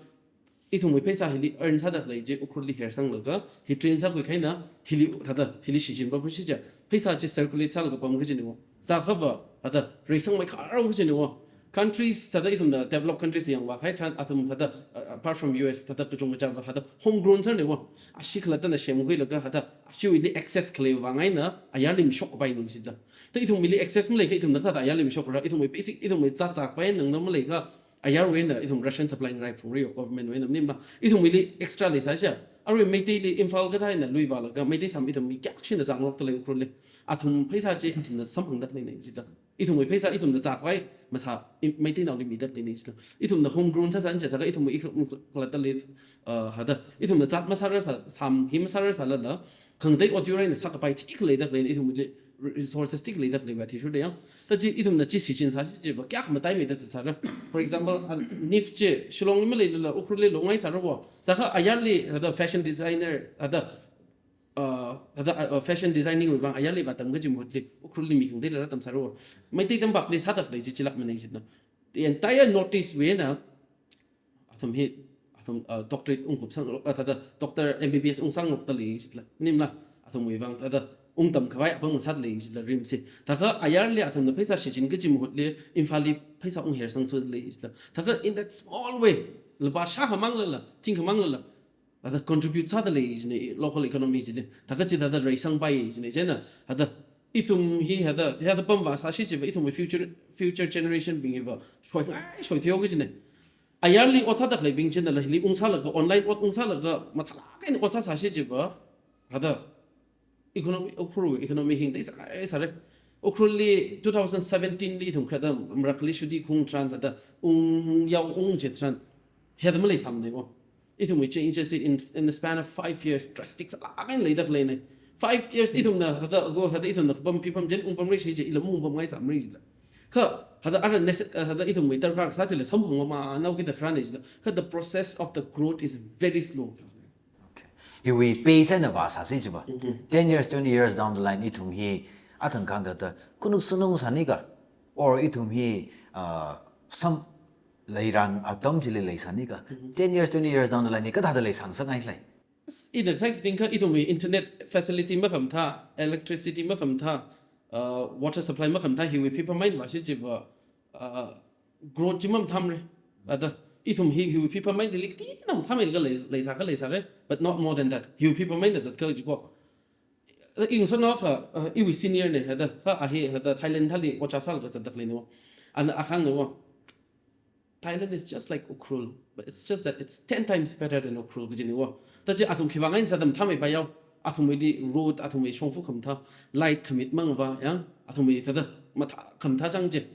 ithumwui pheisā hili earn sāda khalei chi Ukhrulli hersanglaga, hi train sākhuikahaina, hili thāda, hili shichin pamshi chi. Pheisā chi circulate sālaga pam kaji nei wo. Sākhava, thāda, reisangmeikharao kaji nei wo. Countries, thāda ithumna developed countries yangvākahai tharan, athum thāda, uh, apart from U S, thāda kachungkha chiva, thāda homegrown sāra nei wo. Ashi khalattana semkhuilaga, thāda, ashiwuili access khaleiwui vang eina, ayarli mishokpai nei chila. Thāda ithumwuili access maleikha ithumna kathāda ayarli mishokra, ithumwui basic, ithumwui zat zākpai nangna maleikha, ayarwui eina ithum ration supply ngarai phungra yo government wui eina maningla. Ithumwuili extra leisā chi. Arui Meiteili Imphal kathā eina lui vālaga, Meitei sam ithum mi kayākshina zangrokta lei Ukhrulli. Athum pheisā chi, athumna samphangda khalei nei chila. Ithumwui pheisā ithumna zākhavai masā, i, Meiteinaoli mida khalei nei chila. Ithumna homegrown sāsān chi, thākha ithumwui i khalatta lei, uh, thāda, ithumna zat masārasā, sam hi masārasālala, khangatei ot yur eina sākapai thik leida khalei, ithumwuili resources thik leida khaleiva athishurda yang. Thāda chi ithumna chi shichin sāsi chiva, kayākha mataimeida zatsāra. For example, uh, NIFT chi, Shillongli maleilala, Ukhrulli longngaisāra wo. Sākha ayarli, thāda fashion designer, thāda, uh, thāda, uh, fashion designing wui vang ayarli vātam kaji mahutli, Ukhrulli mi khangateila rātamsāra wo. Meitei tampakli sāda khalei chi chilāk manei chila. The entire North East wui eina, athum hi, athum, uh, doctorate ungkupsang, uh, thāda, doctor M B B S ungsangrokta lei chila. Maningla, athumwui vang, thāda, ungtamkhavai apam ngasāda lei chila RIMS hi. Thākha ayarli athumna pheisā shichin kaji mahutli, Imphalli pheisā unghersang sāda lei chila. Thākha in that small way, lupā shākha manglala, thingkha manglala, thāda contribute sāda lei china, local economy chili. Thākha chi thāda reisangpai china, chieina, thāda, ithum hi thāda, thāda pamvā sāsi chiva, ithumwui future, future generation bing hiva, shoingai, shoitheo kajina. Ayarli ot sāda khaleibing chinala, hili ungsālaga, online ot ungsālaga, mathālāk eina ot sāsāsi chiva, thāda, economy, Ukhrul economy hi ngateisāngai sāra. Ukhrulli two thousand seventeen li ithum khalatta marakli shuti khaung tharan thāda, ungyao ungchit tharan, hithāda maleisāmana wo. Ithumwui changes in, in the span of five years, drastic sālāk eina leida khaleina. Five years ithumna, thāda, ago, thāda ithumna kapam pipam chieina ungpamra shi chi, ila maungpamngaisāmara chila. Kha, thāda ara nece-, thāda ithumwui darkar kasā chila samphang mamānhaokida kharāna chila. Kha the process of the growth is very slow. Okay. Hiwui pace eina vāsāsi chiva. Mhm. Ten years, twenty years down the line, ithum hi athang khangateida khanuk sanung sānika, or ithum hi, uh, sam leiran atam chili leisānika. Mhm. Ten years, twenty years down the line, hi kathāda leisāngasakngai lei? S-, ida sai katingkha ithumwui internet facility makhamathā, electricity makhamathā, uh, water supply makhamathā, hiwui phipam eina vāsi chiva, uh, growth chi mamathāmara. Thāda, ithum hi, hiwui phipam eina lili kateonao mathāmeilaga lei, leisākha leisāra, but not more than that. Hiwui phipam eina zatkha chi ko. Thāda, i ngasotnaokha, uh, iwui senior na, thāda, kha a hi, thāda, Thailand thāli ot sālaga zatda khaleina wo. Ana a hāngna wo, Thailand is just like Ukhrul, but it's just that it's ten times better than Ukhrul, kajina wo. Thāda chi athum khiwui vang eina sāda mathāmeipai yao. Athumwuili road, athumwui shongfa khamathā, light khamit mang va, ya, athumwui thāda mathā khamathā chang chi.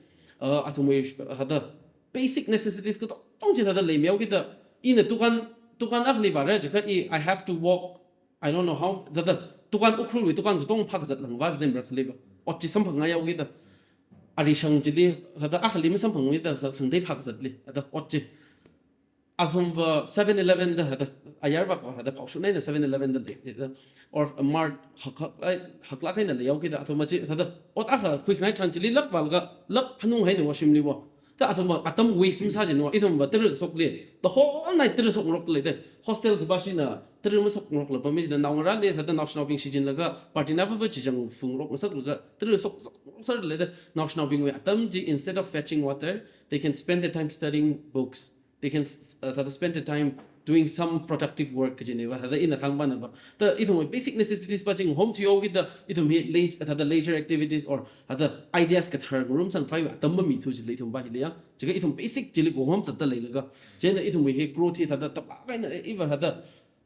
Uh, athumwui thāda basic necessities katong chi thāda leimihao kida, ina dukan, dukan akhali vāra jiakha i, I have to walk, I don't know how, thāda dukan Ukhrulwui dukan katong phākazat lāngva thāda mara khali va. Ot chi samphangngaiao kida. Arishang chili, thāda akhali masamphangwui da, thāda khangatei phākazatli, thāda ot chi. Athumva Seven Eleven da, thāda ayar vak va, thāda phaoshun eina Seven Eleven da lei, thāda, or a mart hak, hak, ai, haklāk eina leiao kida, athumva chi, thāda ot akha khuikhangai tharan chili lāk vālaga, lāk hanung haina washroom li va. Thāda athumva atam waste masā jin va, ithumva tara shokli, the whole night tara shokngarokda lei da. Hostel kapā shina, tara mashokngarokla pam mi china naongarāli, thāda naoshinaobing shichinlaga, party na va va chichang phungngarok ngasaklaga, tara shok, shok, shok sāda lei da. Naoshinaobingwui atam chi, instead of fetching water, they can spend their time studying books. They can s-, uh, thāda spend their time doing some productive work kajina va, thāda ina khangvāna va. Thāda ithumwui basic necessities va chi ngahom thuihaowa kida, ithum hi lei-, thāda leisure activities or thāda ideas kathar ngarumsangphai va atam mamithu chili ithumva hili ya. Jiakha ithum basic chili kahom zatda leilaga. Chieina ithumwui hi growth hi thāda taplāk eina, iva thāda,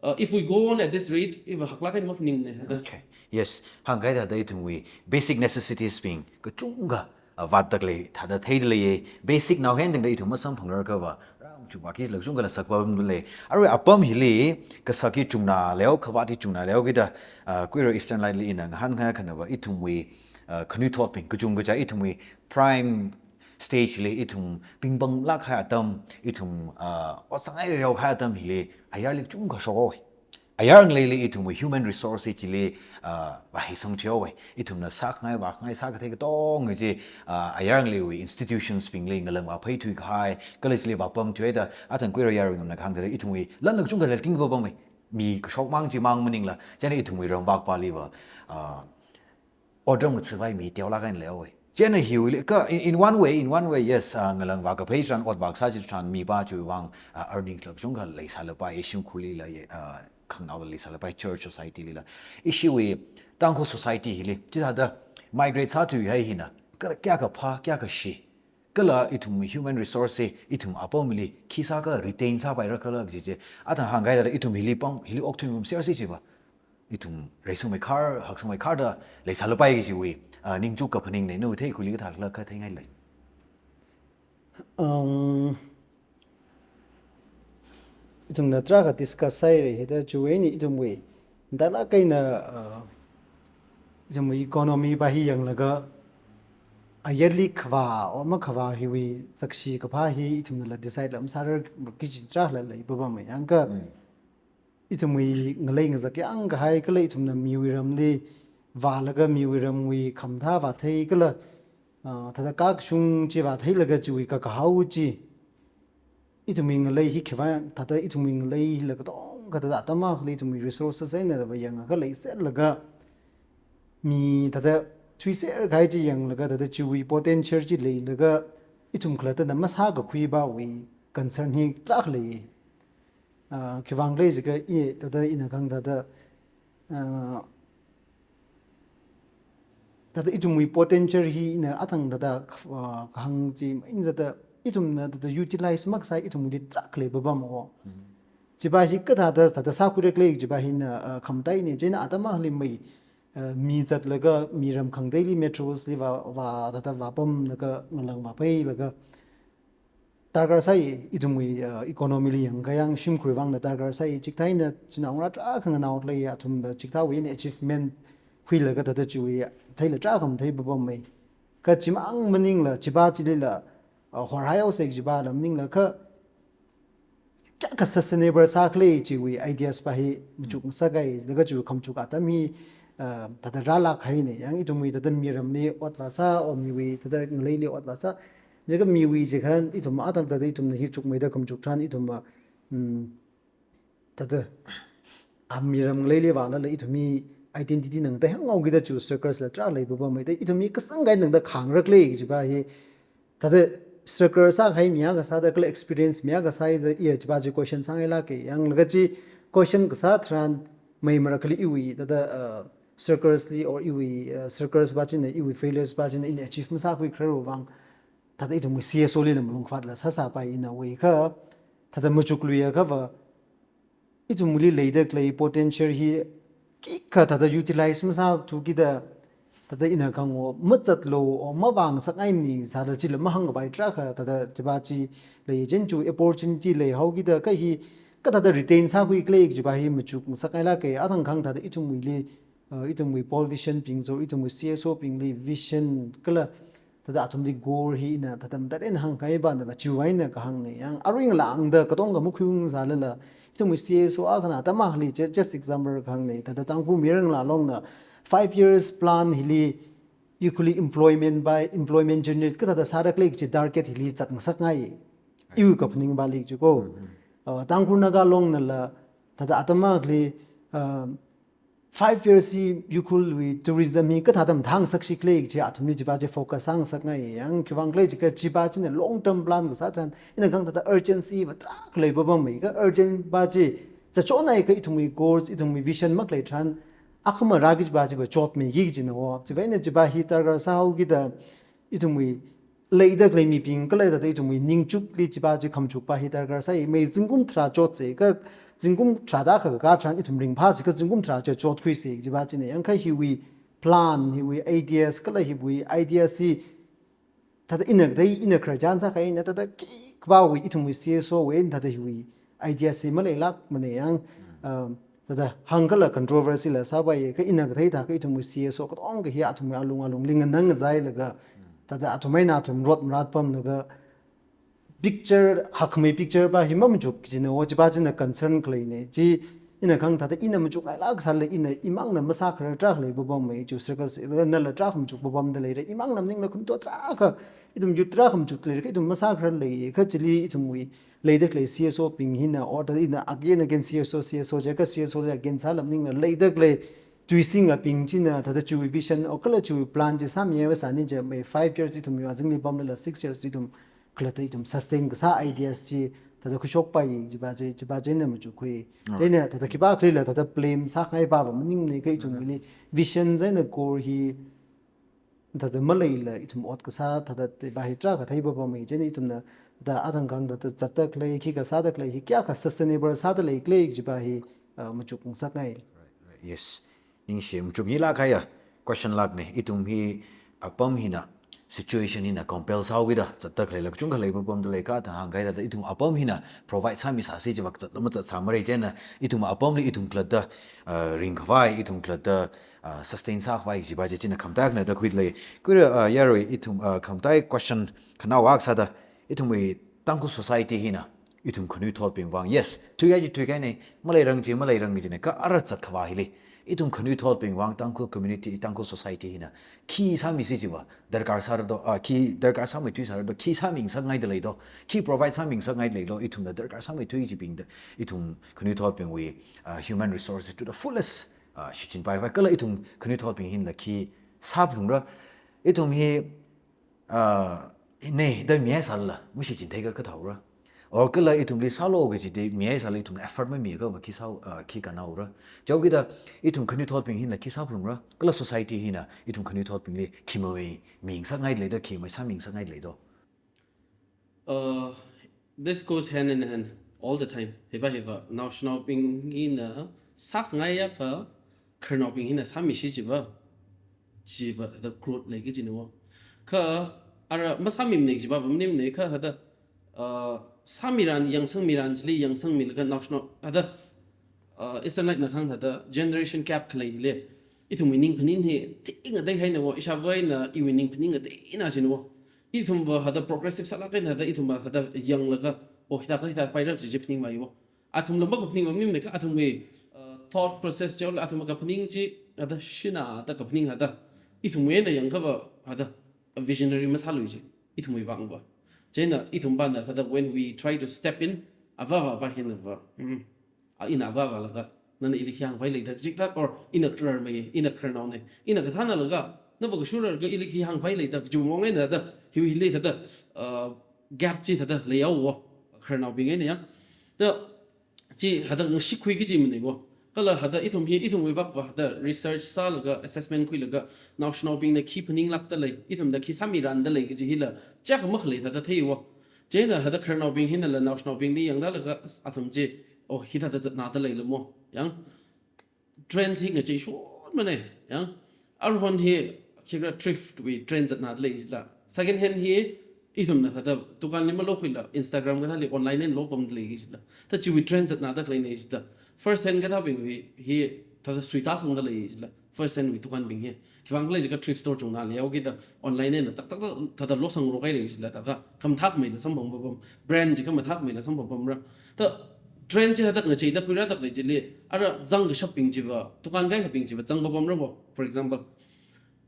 uh, if we go on at this rate, iva haklāk eina maphaningmana thāda. Okay. Yes. Hāngkahai thāda ithumwui basic necessities bing kachungkha, uh, vātda lei, thāda theida leiya. Basic nao hen tengda ithum masamphangrarkha va, ramchuk vāki lāk kachungkhala sakpam lei. Arui apam hili kasak hi chungna leihaowa, khavāt hi chungna leihaowa kida, uh, Kuiro Eastern Light li ina ngahānkahai akhana va ithumwui, uh, khanuithotbing kachungkha chi ithumwui prime stage li ithum pingpanglāk kahai atam, ithum, uh, ot sāngairarao kahai atam hili ayarli kachungkha shokhaowa. Ayar ngaleili ithumwui human resource hi chili, uh, vāheisang thuihaowa. Ithumna sākhangai, vākhangai, sākathei katong chi, uh, ayar ngaleiwui institutions bingli ngalāng vāpheithui kahai, kala chili vāpamthuihaida, athang Kuiro Yaruingamna kahāng thāda ithumwui lan lāk kachungkha lāting papam mi. Mi kashok mang chi mang maningla, chieina ithumwui ramvak pāli va, uh, otram ngathāvai mi teolāk eina leihaowa. Chieina hiwuili kha, in, in one way, in one way, yes, uh, ngalāng vākaphei tharan, ot vākasā chi tharan mipā chiwui vang, uh, earnings lāk kachungkha leisālapai, shimkhurlila, uh, khanganaola leisālapai, church society lila. Ishiwui Tangkhul society hili, chithāda migrate sāthuihai hina, kha kayākha phā, kayākha shi. Kala ithum human resource hi, ithum apamli, khi sākha retain sāpaira khala kaji chi. Athang hāngkahai thāda ithum hili pam, hili okthui ngarumsersi chi va. Ithum reisangmei khar, haksangmei kharda leisālapai kajiwui, uh, ningchuk kaphaningnei, nawui theikhuili kathālāk katheingailei. Um, ithumna tarākha discuss sāhaira, hithāda chiwui eina ithumwui, thālāk eina, uh, ithumwui economy va hi yanglaga, ayarli khavā, or makhavā hiwui zakshi kaphā hi ithumnala decide la masārarki kaji tarākhala lei papam mi. Yangkha, Mm. ithumwui ngalei ngazak yangkahai kala ithumna miwui ramli vālaga miwui ramwui khamathā vāthei kala, ah, thāda kakashung chi vātheilaga chiwui kakahao chi. Ithumwui ngalei hi khiwui vang, thāda ithumwui ngalei hila katongkha thāda atam akhali ithumwui resources eina va yangakha leiserlaga mi thāda thuiserkahai chi yanglaga thāda chiwui potential chi leilaga ithum khalattana masākakhui pāwui concern hi tarākha lei. Ah, khiwui vang khala jiakha i, thāda ina kahāng thāda, ah, thāda ithumwui potential hi ina athang thāda, ah, kahāng chi main thāda ithumna thāda utilize makasā ithumwuili tarākha lei papam haowa. Mm. Chiva hi kathāda, thāda sākhuira khala chiva hina, ah, khamataiya, chieina atam akhali mei, ah, mi zatlaga miram khangateili metros li vā, vā, thāda vāpamlaga ngalāng vāpheilaga darkar sāi, ithumwui, uh, economy li yangkha yang shimkhur vangla darkar sāi, chikathā eina chinaongarā tarākha nganao lei, athumla chikathāwui eina achievement khuilaga thāda chiwui theila tarākha mathei papam mi. Kha chimang maningla, chiva chilila, uh, horhaihaosa chivala maningla, kha kayākha sustainable sākhala chiwui ideas va hi machuk ngasakngai, laga chiwui khamachuk atam hi, uh, thāda rālāk haina, yang ithumwui thāda miramli ot vāsā, or miwui thāda ngaleili ot vāsā, jiakha miwui chi khan ithum atam thāda ithumna hi chukmeida khamachuk tharan ithum, mm, thāda, a, miram ngaleili vālala ithumwui identity nangda hāngngaokida chiwui struggles la tarākha lei papam mi, thāda ithumwui kasāngkahai nangda khangarak lei chiva hi, thāda struggle sākahai mi akha sāda kala experience mi akha sāhaida iya chiva chi question sāngailāka, yanglaga chi question kasā tharan mei marakhali iwui thāda, uh, struggles li or iwui, uh, struggles va china, iwui failures va china ina achieve masākhui khararwui vang, thāda ithumwui C S O lila malung khavātla sāsāpai ina wui kha, thāda machukluiakha va, ithumwuili leida khalei potential hi khikha thāda utilize masāthu kida, thāda ina khango, mazatlu, o mavāngasakngai maning sāda chila mahāngkapai tarākha thāda chiva chi lei, chieina chi opportunity leihao kida kha hi kathāda retain sākhui khalei chiva hi machukngasakngailāka. Athang khang thāda ithumwuili, uh, ithumwui politician bing so, ithumwui C S O bingli vision kala thāda athumli goal hi ina thāda matarin hāngkahai pāna va chiwui eina kahāngna. Yang aruingalāngda katonga makhuiung sālala, ithumwui C S O akhana atam akhali ju-, just example kahāngna. Thāda Tangkhul miringlā longna five years plan hili, equally employment by employment generate kathāda sāra khalei chi target hili zatngasakngai. Iwui kaphaning pāli chi ko. Uh, Tangkhul Naga longnala, thāda atam akhali, uh, five years hi Ukhrulwui tourism hi kathāda mathāngasakshi khalei chi athumli chiva chi focus sāngasakngai. Yang khiwuivang khala jiakha chiva china long term plan kasā tharan, ina khangatei urgency va tarākha leipapammeika, urgent va chi zatchonhaiakha ithumwui goals, ithumwui vision makhalei tharan, akhama rāki chiva chi va chotmeiki kajina wo. Chiva eina chiva hi darkar sāhao kida ithumwui leida khalei mibing kala thāda ithumwui ningchukli chiva chi khamachukpa hi darkar sāi. Mai zingkum tharā chotsa, kha zingkum tharāda kha kaka tharan ithum ringphāsi, kha zingkum tharā chi chotkhuisa chiva china. Yang kha hiwui plan, hiwui ideas kala hiwui ideas hi thāda ina kathei, ina khararchan sākahai eina thāda khikha pāwui ithumwui C S O wui eina thāda hiwui ideas hi maleilākmana. Yang, um, thāda hāngkhala controversy la sāpaiya, kha ina kathei thākha ithumwui C S O katonga hi athumwui alung alungli nganāngazailaga, thāda athum eina athum rot marat pamlaga, picture, hakkhamei picture va hi mamachuk kajina wo, chiva china concern khaleina. Chi ina khang thāda ina machukngailāk sālala ina imangna masākharar tarākha leipapammei, chi circle sālala nala tarākha machukpapamda leira, imangna maningla khanto tarākha, ithum youth tarākha machuk leira, kha ithum masākharar lei, kha chili ithumwui leida khalei C S O bing hina, or thāda ina again, again C S O, C S O jiakha C S O again sāla maningla leida khalei tuisingabing china thāda chiwui vision, o kala chiwui plan chi sāmiya va sāni, chi mai five years ithum yuwa zingli pamlala six years ithum khalatta ithum sustain kasā ideas chi thāda khuishokpai chiva chi, chiva china machukkhui. Alright. Chieina thāda khipākhalila thāda blame sākhangai pā va maningmana, kha ithumwuili vision chieina goal hi thāda maleila ithum ot kasā thāda chiva hi tarākha theipapammei. Chieina ithumna thāda athang khang thāda zatda khalei, khikha sāda khalei hi kayākha sustainable sāda lei khalei chiva hi, uh, machukngasakngai. Right, right. Yes. Ningshi, machukngailāk kahaiya question lākna. Ithum hi apam hina, situation hina compel sāhao kida zatda khaleila kachungkha leipapamda lei, kha thāda hāngkahai thāda ithum apam hina provide sāmisāsi chiva kazatla mazatsāmara. Chieina ithum apamli ithum khalatta, uh, ringkhavai, ithum khalatta, uh, sustain sākhavai chiva chi china khamataiya akhana da khuida lei. Khuira, uh, yarui ithum, uh, khamataiya question khanaowa akha sāda, ithumwui Tangkhul society hina ithum khanuithotbing vang, yes, thuikahai chi thuikahaina, maleirang chi maleirang kajina, kha ara zatkhavā hili ithum khanuithotbing vang, Tangkhul community, Tangkhul society hina khi sāmisi chiva darkar sāra do, ah, khi darkar sāmeithui sāra do, khi sāmingasakngaida lei do, khi provide sāmingasakngaida lei do, ithumna darkar sāmeithui chibingda, ithum khanuithotbingwui, ah, human resources to the fullest, ah, shichinpaivai, kala ithum khanuithotbing hinala khi sāphalungra, ithum hi, ah, nei da mihai sālala mashichin theiakha kathāhaora. Or kala ithumli sālu kajida mihai sālala ithumna effort mamiakha va khi sā, ah, khi kannāhaora. Chihaokida ithum khanuithotbing hina khi sāphalungra, kala society hina ithum khanuithotbingli khi mamei mingasakngaida lei do, khi mamei sāmingasakngaida lei do. Uh, this goes hand in hand all the time. Hiva hiva, naoshinaobing hina sākhangaiakha, khararnaobing hina sāmisi chiva, chiva thāda growth lei kajina wo. Kha ara masāmimana chiva va maningmana, kha thāda, uh, sāmiran, yangsangmiran chili yangsangmilaga naoshinao, thāda, uh, Eastern Light na khang thāda generation gap khalei hili, ithumwui ningphaning hi theingateihai na wo, ishāvā eina iwui ningphaning ngateina china wo. Ithum va thāda progressive sālāk eina thāda ithum va thāda yanglaga, oh, hithākha hithā paira kaji chi phaningmei wo. Athumla makaphaning va maningmana, kha athumwui, uh, thought process chihaola athum kaphaning chi thāda shina thāda kaphaning thāda, ithumwui eina yangakha va thāda visionary masālui chi, ithumwui vang va. Chieina ithum vana thāda when we try to step in, avāva va hina va, mm, a, ina avāvalaga, nana ili khi hāngkhavai lei da, kajilāk, or ina khararmei, ina khararnaona, ina kathānalaga, nava kashuralaga ili khi hāngkhavai lei da, kajung wang eina da, hiwui hili thāda, uh, gap chi thāda leihaowa, khararnaobing eina ya. Da, chi thāda ngashit khuiki kajimana wo. Kala thāda ithum hi, ithumwui vak va thāda research sālaga, assessment khuilaga, naoshinaobingna khi phaninglākda lei, ithumna khi sāmiranda lei kaji hila, chak makhalei thāda theiwo. Chieina thāda khararnaobing hinala naoshinaobingli yangdalaga, as-, athum chi, oh, hithāda zatnada leila mo. Yang, trend hi ngacheishonmana, ya. Aruihon hi khikha thrift wui trend zatnada lei jila. Second hand hi ithumna thāda dukanli malokhuila, Instagram kathāli online eina lopamda lei jila. Thāda chiwui trend zatnada khaleina jila. First hand kathābingwui hi thāda suitāsangda lei jila. First hand wui dukanbing hi. Khiwuivang khala jiakha thrift store chungna leihaokida online eina tak tak tak thāda losangrok kahai lei jila, thāda khamathāmeila samphang papam, brand chi khamathāmeila samphang papamra. Thāda trend chi thāda ngacheida khuirāda khalei chili, ara zangkashapbing chiva, dukan kaikhabing chiva zang papamra wo, for example.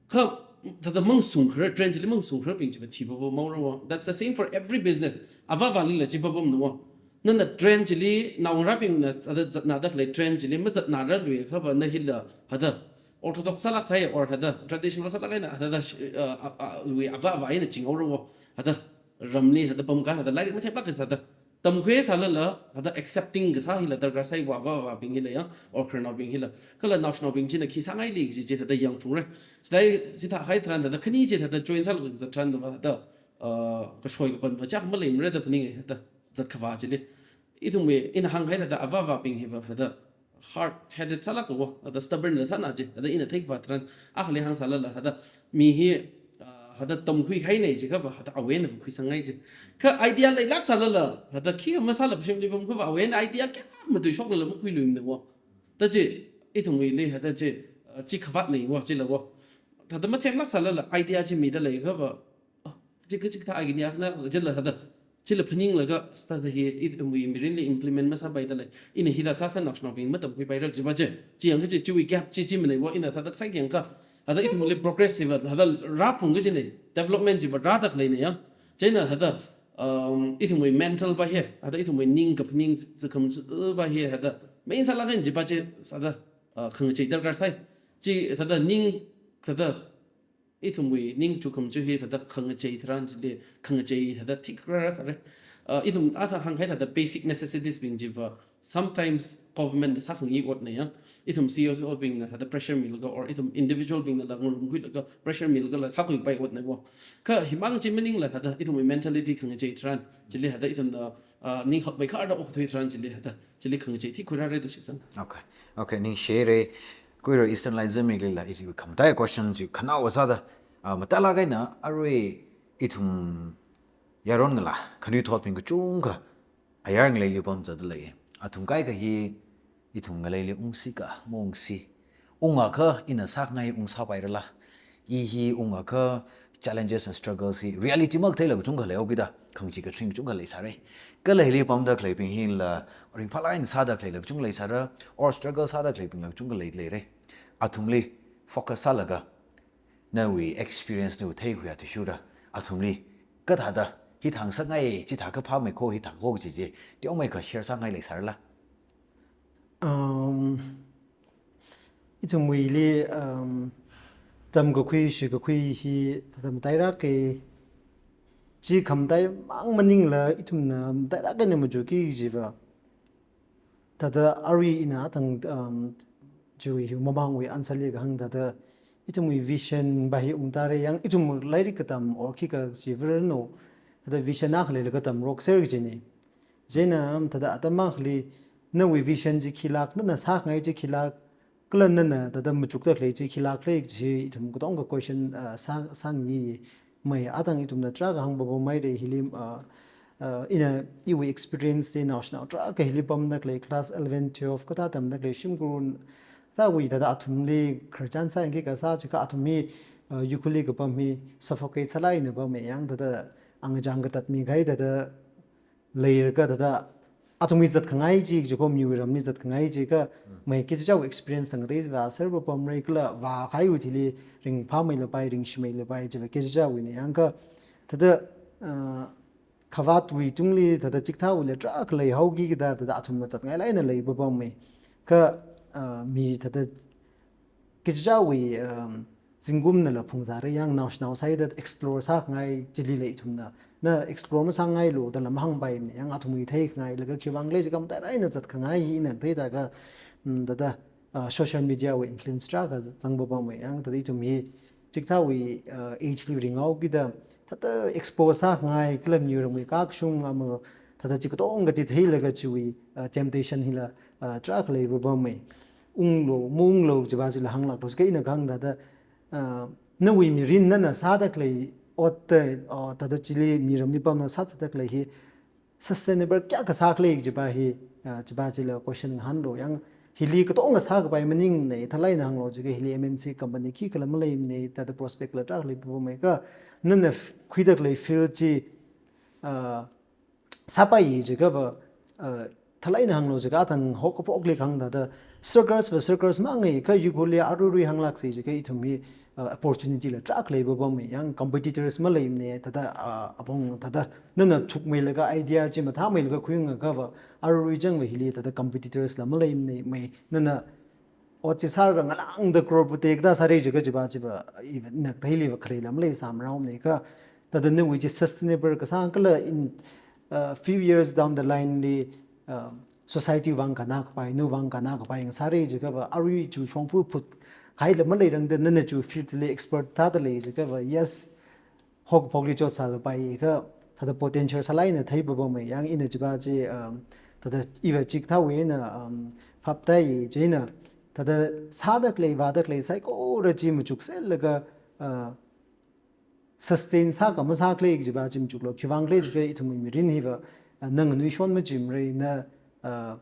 Kha thāda mangsungkhara, trend chili mangsungkharabing chiva thi papam maora wo. That's the same for every business. Avāvālila chi papamna wo. Nana trend chili, naongarābingna thāda zatnada khalei trend chili mazatnararluiakhava, na hila thāda orthodox sālāk kahai or thāda traditional sālāk kahaina thāda sh-, uh, uh, uh, wui avāvā eina chinghaora wo. Thāda ramli thāda pamkahai thāda lairik mathemlāk kahai thāda tamkhui sālala, thāda accepting kasā hila darkar sāi wo, avāvābing hila ya, or khararnaobing hila. Kala naoshinaobing china khi sāngaili kaji chi thāda yangphungra. Chithāda, chithāhai tharan thāda khani chi thāda join sālaga kazat tharan thāda, uh, kashoi kapanva chak maleimara da phaninga thāda zat khavā chili. Ithumwui, ina hānghai thāda avāvābing hiva thāda hard headed sālāka wo, thāda stubborn la sāna chi, thāda ina theikhavā tharan, akhali hāng sālala, thāda mi hi, ah, thāda tamkhui kahaina jiakhava, thāda awui eina khuisangngai chi. Kha idea leilāk sālala, thāda khi masāla shimli pamkhava awui eina idea kayākha matuishoklala makhuiluimana wo. Thāda chi, ithumwuili, thāda chi, ah, chi khavātna wo, chila wo. Thāda mathemlāk sālala, idea chi mida leiakhava, ah, chi kachi kathā agini akna, chila thāda, chila phaninglaga, thāda hi, ithumwui mirinli implement masāpaida lei. Ina hithāda sākha naoshinaobing matamkhuipaira jiva chi. Chi yangkha chi, chiwui gap chi, chi manei wo, ina thāda sāki yangkha. Thāda ithumwuili progressive, thāda rāphung kajina, development chiva rāda khaleina ya. Chieina thāda, um, ithumwui mental va hi, thāda ithumwui ning kaphaning zikam, uh, va hi, thāda main sālāk kahaina chiva chi, thāda, uh, khangachei darkar sāi. Chi thāda ning, thāda ithumwui ning chukham chu hi thāda khangachei tharan chili, khangachei thāda thik rāra sāra. Uh, ithum athā hānghai thāda basic necessities bing chiva, sometimes government na sākhangai otna ya. Ithum C S O bingna thāda pressure milaga, or ithum individual bingnala ngarumkhuilaga pressure milagala sākhuipai otna wo. Kha himang chi maningla thāda ithumwui mentality khangachei tharan chili thāda ithumna, uh, ning hakmei kharda okthui tharan chili thāda, chili khangachei thik khuirāra da shitsang. Okay. Okay, ningshire. Khuira Eastern Light Zimiklila ithum khamataiya question chi khanaowa sāda, ah, mathālāk eina arui ithum yaron ngala khanuithotbing kachungkha ayar ngaleili pamzatda lei. Athum kaikha hi ithum ngaleili ungsika, maungsi. Ungakha ina sākhangai ungsāpairala. I hi ungakha challenges and struggles hi reality maktheila kachungkha leihaokida, khangachee kaching kachungkha leisāra. Kala hili pamda khaleibing hila, ringphālāk eina sāda khaleila kachungkha leisāra, or struggle sāda khaleibingla kachungkha lei, leira. Athumli focus sālaga, nawui experience nawui theikhuiya athishurda, athumli kathāda, hithā ngasakngai, chithākha phāmeikho, hithākho kaji chi, teomeikha share sāngai leisārala? Um, ithumwuili, um, tamkakhui, shikakhui hi thāda matairāka, chi khamataimang maningla ithumna matairāka eina machukki jiva. Thāda arui ina athang, um, chiwui hi mamangwui answerli kahāng thāda ithumwui vision va hi ungtāra, yang ithum lairik katam or khikha jiva rano, thāda vision akha leilaga tamrokser kajina. Chieina, um, thāda atam akhali nawui vision chi khilāk, nana sākhangai chi khilāk, kala nana thāda machukda khalei chi khilākla chi ithum katonga question, uh, sā, sāngaimei, athang ithumna tarākha hāngpapamhaira hili, uh, uh, ina iwui experience li naoshinao tarākha hili pamda khalei class eleven, twelve kathā tamda khalei shimkhur thāwui thāda athumli khararchan sāyangki kasā chiakha athum hi, uh, Ukhrulli kapam hi suffocate sālāk eina pamma, yang thāda angachang katatmi kahai thāda leilakha thāda athumwui zatkhangai chi, chiakha miwui ramli zatkhangai chiakha, mm, mei kachichāwui experience tangda vāser papamra kala vākahaiwui thili ringphāmeilapai, ringshimeilāpai chiva kachichāwuina, yangkha thāda, ah, khavātwui tungli thāda chikathāwuila tarākha leihaoki kida thāda athumla zatngailāk eina lei papamma. Kha, ah, mi thāda kachichāwui, um, zingkumnala phungzāra, yang naoshinao sāida explore sākhangai chilila ithumna, na explore masāngailu dala mahāngpaimana, yang athumwui theikhangai laga khiwuivang khala chiakha matairākha eina zatkhangai hi ina theida kha, um, thāda, uh, social media wui influence tarākha zang papamma, yang thāda ithum hi chikathāwui, uh, age li ringhaokida thāda expose sākhangai kala miwui ramwui kakashung ama thāda chi katonga chi theilaga chiwui, uh, temptation hila, uh, tarākha lei papamma. unglo, maunglo chiva chila hānglāklo, kha ina kahāng thāda, ah, nawui mirin nana sāda khalei ot da, ah, thāda chili miramli pamna sāsāda khalei hi sustainable kayākha sākhala chiva hi, ah, chiva chila question ngahānlo. Yang hili katonga sākapai maningne, thālāk eina hānglo jiakha hili M N C company khikhala maleimane, thāda prospect la tarākha leipapamei kha, nana f-, khuida khalei field chi, ah, sāpai jiakhava, ah, thālāk eina hānglo jiakha athang haokaphokli kahāng thāda circles va circles mangai kha yukhuli aruirui hānglāksi jiakha ithum hi, ah, opportunity la tarākha leipapamei, yang competitors maleimane, thāda, ah, apong thāda nana thukmeilaga idea chi mathāmeilaga khuiungakhava aruirui changva hili thāda competitors la maleimane, mei nana ot chi sāra ngalāngda crorepati kathā sāra jiakha chiva chiva, even nak thāhili va kharela maleisāmaraomane kha, thāda nawui chi sustainable kasā kala in, uh, few years down the line li, uh, society vang kannā kapai, nawui vang kannā kapai ngasāra jiakhava, arui chu shongfa phut kahaila maleirangda nana chu field li expert thāda lei jiakhava, yes, haokaphokli chotsālapai kha, thāda potential sālāk eina theipapamei, yang ina chiva chi, um, thāda iva chikathāwui eina, um, phaptāi chieina, thāda sāda khalei, vāda khalei saikora chi machukserlaga, uh, sustain sākha masākhala chiva chi machuklo, khivang khala jiakha ithumwui mirin hiva, uh, na nganuishon majimara, na, uh,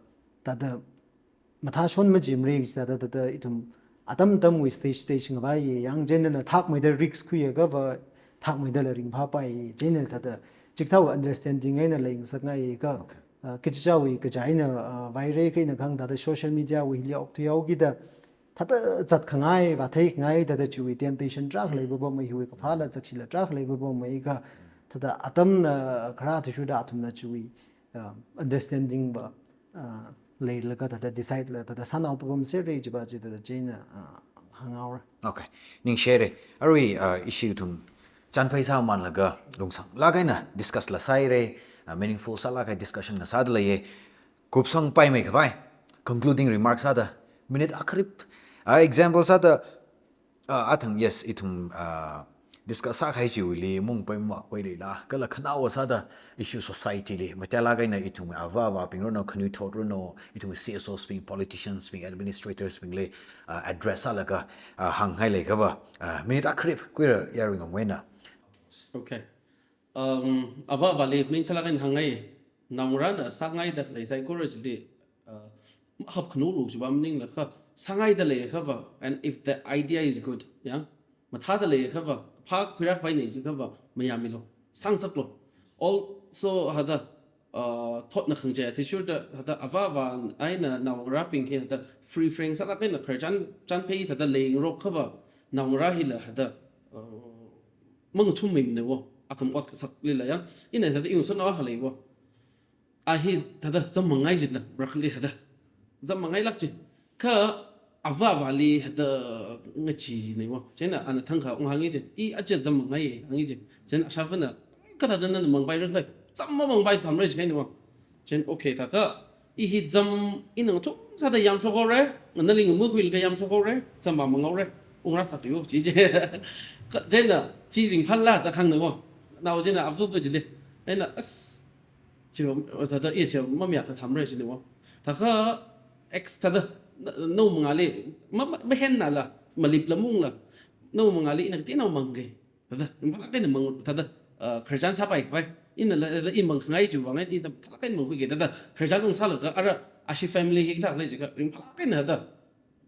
thāda mathāshon majimara, chithāda thāda ithum atam atamwui stage stage ngavai, yang chieina thakmeida risk khuiakhava, thakmeida la ringphāpai, chieina thāda chikathāwui understanding eina leingasakngai kha, Okay. ah, kachichāwui kaja eina, ah, vaira kha ina kahāng thāda social media wui hili okthuihaokida, thāda zatkhangai, vātheikhangai, thāda chiwui temptation tarākha leipapamei, hiwui kaphāla zakshila tarākha leipapamei kha, thāda atamna kharā athishurda athumna chiwui, ah, understanding va, ah, leilaga thāda decide la thāda sānaopapamsera chiva chi thāda chieina, ah, hānghaora. Okay, ningshire. Arui, ah, ishi ithum chānphai sāmanlaga lungsanglāk eina discuss la sāhaira, ah, meaningful sālāk eina discussion ngasāda leiya. Kupsangpaimei khavai, concluding remarks sāda, minute akharip, ah, example sāda, ah, athang, yes, ithum, ah, discuss sākahai chiwuili maungpai mamakpai leila, kala khanaowa sāda issue society li, matailāk eina ithum ava avābing ranu, khanuithot ranu, ithum C S Os bing, politicians bing, administrators bingli, ah, address sālaga, ah, hānghai leiakhava, ah, minute akharip khuira yarui ngamwena. Okay. Um, ava avāli main sālāk eina hāngngai, naongarāna sāngaida lei saikora chili, uh, hapkhanulu chiva maningla kha, sāngaida leiakhava, and if the idea is good, ya, mathāda leiakhava, phākhuirākhavai nei jiakhava, mayāmilu, sāngasaklu. Also, thāda, uh, thotna khangachei athishurda, thāda ava avā eina naongarābing hi thāda free frank sālāk eina khararchān, chānphai thāda leingarokhava, naongarā hila thāda, uh, mangathummeimana wo, atam ot kasaklila ya. Ina thāda ingasotnao akha lei wo. A hi thāda zam mangai jila, rakhali thāda zam mangailāk ji. Kha ava avāli thāda ngachee nei wo. Chieina ana thangkha unghāngi ji. I aja zam mangai hāngi ji. Chieina ashāvana, kathāda nana mangpai ranglei, zam mamangpai thamra ji kahaina wo. Chieina okay thākha, i hi zam ina ngathum sāda yamshokhaora, nganali ngamakhuilaga yamshokhaora, zam mamanghaora, ungrāsaklu ji ji. Kha chieina chi ringphālala da kahāngna wo. Nao chieina ava avā chili, eina as, chi thāda, i chi mamayā thāda thamra jina wo. Thākha, ex thāda, na-, nao mangāli, ma, ma, mahennala, malipla maungla, nao mangāli ina kateonao mangki. Thāda, ringphālāk eina mang, thāda, ah, khararchān sāpai khavai. Inala, thāda, i mangkhangai chiwui vang eina, i thālāk eina mangkhuiki, thāda, khararchān ungsālaga, ara, ashi family hi kathā lei jiakha, ringphālāk eina thāda,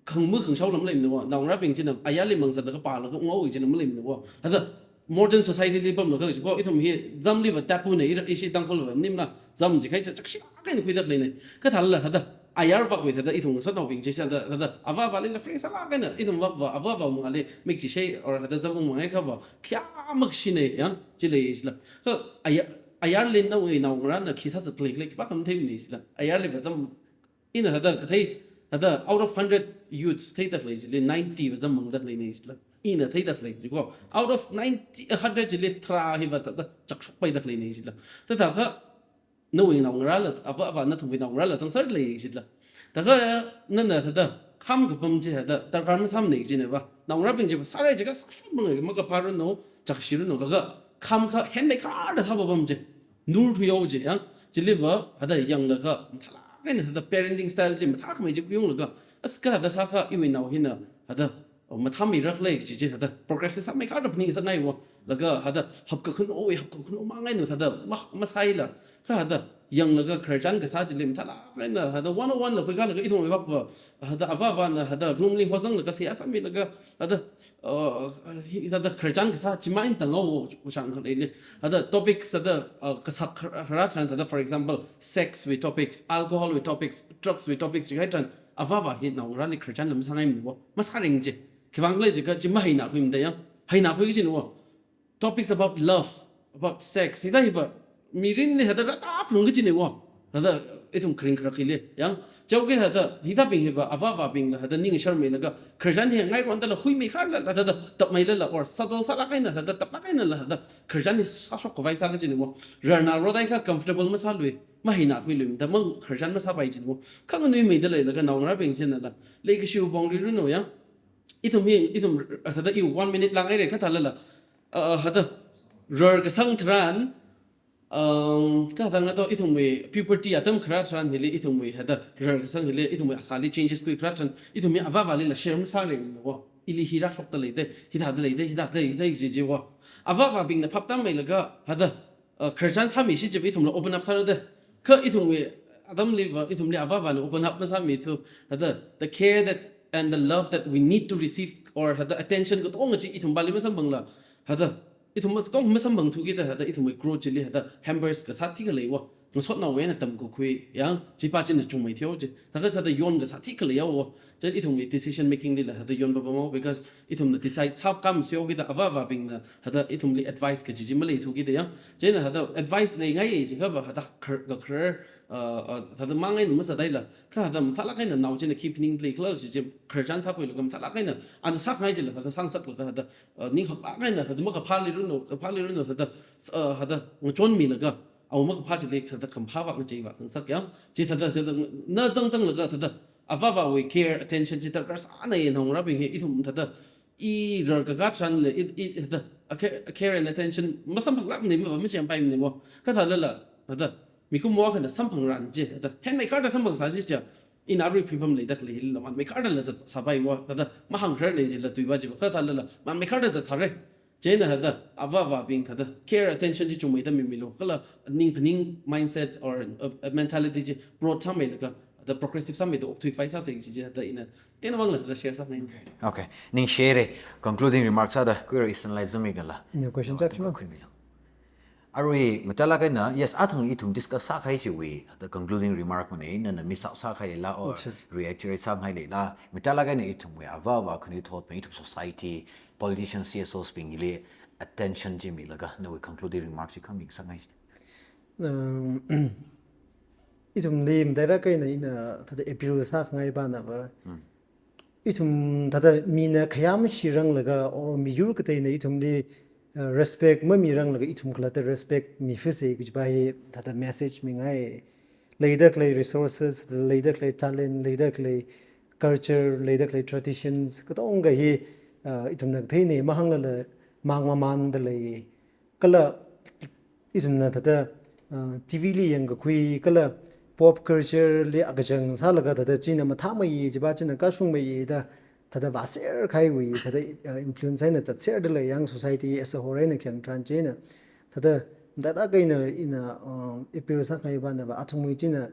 khangma khangshaola maleimana wo, naongarābing china, ayarli mangzatlaga pālaga unghaoki china maleimana wo. Thāda, modern society li pamlaga jiko, ithum hi, zamliva taboo na, ira, ishi Tangkhulva, nimla, zam jikhai cha, chakshilāk eina khuida khaleina. Kathālala, thāda, ayar vakwui thāda, ithum ngasotnaobing chi sāda, thāda, ava avālila frank sālāk eina, ithum vakva, ava avā mangāli, mikchishei, or thāda zam ung mangaiakhava, khayā makashina, ya, chili jila. Kha, aya-, ayarli nawui naongarāna khi sāzat khalei khalei, khipākha matheimana jila. Ayarliva zam, ina thāda kathei, thāda out of hundred youths theida khalei chili ninety va zam mangda khaleina jila. Ina theida khalei jiko. Out of ninety, hundred chili tharā hiva thāda chakshokpaida khaleina jila. Thāda kha nawui naongarāla, ava avā nathumwui naongarāla zangser lei jila. Thākha nana thāda kham kapam chi thāda tarvar masāmana jina va. Naongarābing chiva sāra jiakha sāshun mangai, makaphā ranu, chakshi ranu, laga kham kha henmei kharda sāpapam chi. Nur thuihao ji, ya. Chiliva, thāda yanglaga, mathālāk kaina thāda parenting style chi mathākhamei chi khuiunglaga, as kathāda sākha iwui nao hina thāda, oh, mathāmeirakhala kaji chi thāda progressive sāmeikharda phaningsangaiwo. Laga thāda hapkakhano, oi, hapkakhano mang eina thāda ma, masāila. Kha thāda yanglaga khararchan kasā chili mathālāk eina thāda one oh one la khuikalaga ithumwui vak va, thāda avāvana thāda room li hozanglaga seihā sāmilaga thāda, uh, hi thāda khararchan kasā chi mang eina tānghaowo, wuchang khaleili. Thāda topics thāda, uh, kasak khar-, kharā tharan thāda, for example, sex wui topics, alcohol wui topics, drugs wui topics chi kahai tharan, avāva hi naongarāli khararchanla masāngaimaniwo. Masāring chi. Khiwuivang khala jiakha chi mahainakhuimada yang. Hainakhui kajiniwo. Topics about love, about sex, hithā hiva mirinli thāda rātaphalung kajiniwo. Thāda ithum kharing kharak hili, yang, chaoke thāda, hithābing hiva avāvabingla thāda ning sharmeilaga, khararchan hi ngairondala huimeikharlala thāda tapmeilala, or subtle sālāk eina thāda taplāk einala thāda khararchan hi sāshok khavai sā kajiniwo. Rarna rodaiakha comfortable masālui, mahainakhuilui, thāda mang khararchan masāpai jiniwo. Khanganuimeida leilaga naongarābing chinala, leikashiwui pongli runo yang. Ithum hi, ithum, thāda iwui one minute lāngaire kha thālala, uh, thāda rarkasang tharan, um, kathāda ngato ithumwui puberty atam kharā tharan hili ithumwui thāda rarkasang hili ithumwui asāli changes khuikharā tharan ithum hi avāvalila share masāringwo. Ili hi rāshokda leidei, hithāda leidei, hithāda leidei jijiwo. Avāvabingna phaptāmeilaga thāda, uh, khararchan sāmishi jiva ithumla open up sārada. Kha ithumwui atamliva, ithumli avāvana open up masāmithu, thāda the care that and the love that we need to receive, or thāda attention katonga chi ithum pāli masamphangla, thāda ithum katong masamphangthukida thāda ithumwui growth chili thāda hampers kasā thikhaleiwo. Ngasotnaowui eina tamkakhui, yang, chipā china chungmeithuihaowa chi. Thākha sāda yon kasā thikhaleihaowo. Chieina ithumwui decision making lila thāda yon papamhaowa, because ithumna decide sākam sāhaokida avāvabingna thāda ithumli advice kaji chi maleithukida yang. Chieina thāda advice leingai jiakhava thāda khar, kakharar, uh, uh, thāda mang eina masādaila. Kha thāda mathālāk eina nao china khi phaningda leikhala kaji chi khararchan sākhuilaga mathālāk eina ana sākhangai chila thāda sāngasaklaga thāda, uh, ning haklāk eina thāda makaphāli runo, kaphāli runo thāda, uh, thāda ngachonmilaga, awui makaphā chili thāda khamaphā vak ngachei vak khangasak yang. Chi thāda, thāda na zangzanglaga thāda avāvawui care, attention chi darkar sānai naongarābing hi. Ithum thāda i rarkakā tharanla, i, i, thāda, a care, a care and attention masamphanglākmani, mava machempaimaniwo. Kha thālala, thāda mikumowui akhana samphangran chi, thāda henmeikharda samphangsāsi chiakha, ina arui phipam leida khalei hila manmeikharda la zatsāpaiwo, thāda mahāngkharar lei jila tuipa chiva. Kha thālala manmeikharda zatsāra. Chieina thāda avāvabing thāda care, attention chi chungmeida mimilu, kala ning phaning mindset or, uh, uh, mentality chi broad sāmeilaga, thāda progressive sāmeida okthui khavai sāsa kaji chi thāda ina tenamangla thāda share sāngai. Okay. Ningshihaira, concluding remarks sāda khuira Eastern Light zamiklala. Ni question chak chima? Khuimilu. Arui mathālāk eina, yes, athang ithum discuss sākahai chiwui, thāda concluding remark mana, nana miss out sākahai leila, or Acha. reiterate sāngai leila, mathālāk eina ithumwui avāva khanuithotbing, ithum society, politicians, C S Os bingli attention chi milaga, nawui concluding remarks chi khami sāngai. Um, ithumli mathālāk eina ina thāda appeal sākhangai panava. Hmm. Ithum thāda mina khayam shiranglaga, or miyur kateina ithumli, uh, respect mamiranglaga ithum khalatta respect mifuse kajipa hi thāda message mingai. Leida khalei resources, leida khalei talent, leida khalei culture, leida khalei traditions, katonga hi, uh, ithumna katheina mahānglala mang mamanda lei. Kala ithumna thāda, uh, T V li yangkakhui, kala pop culture li akachang sālaga thāda china mathāmei, chipa china kashungmei da thāda vāser kahaiwui, thāda, uh, influence eina zatserda lei, yang society as a whole eina khayang tharan china. Thāda mathālāk eina ina, uh, appeal sākhangai panava athumwui china,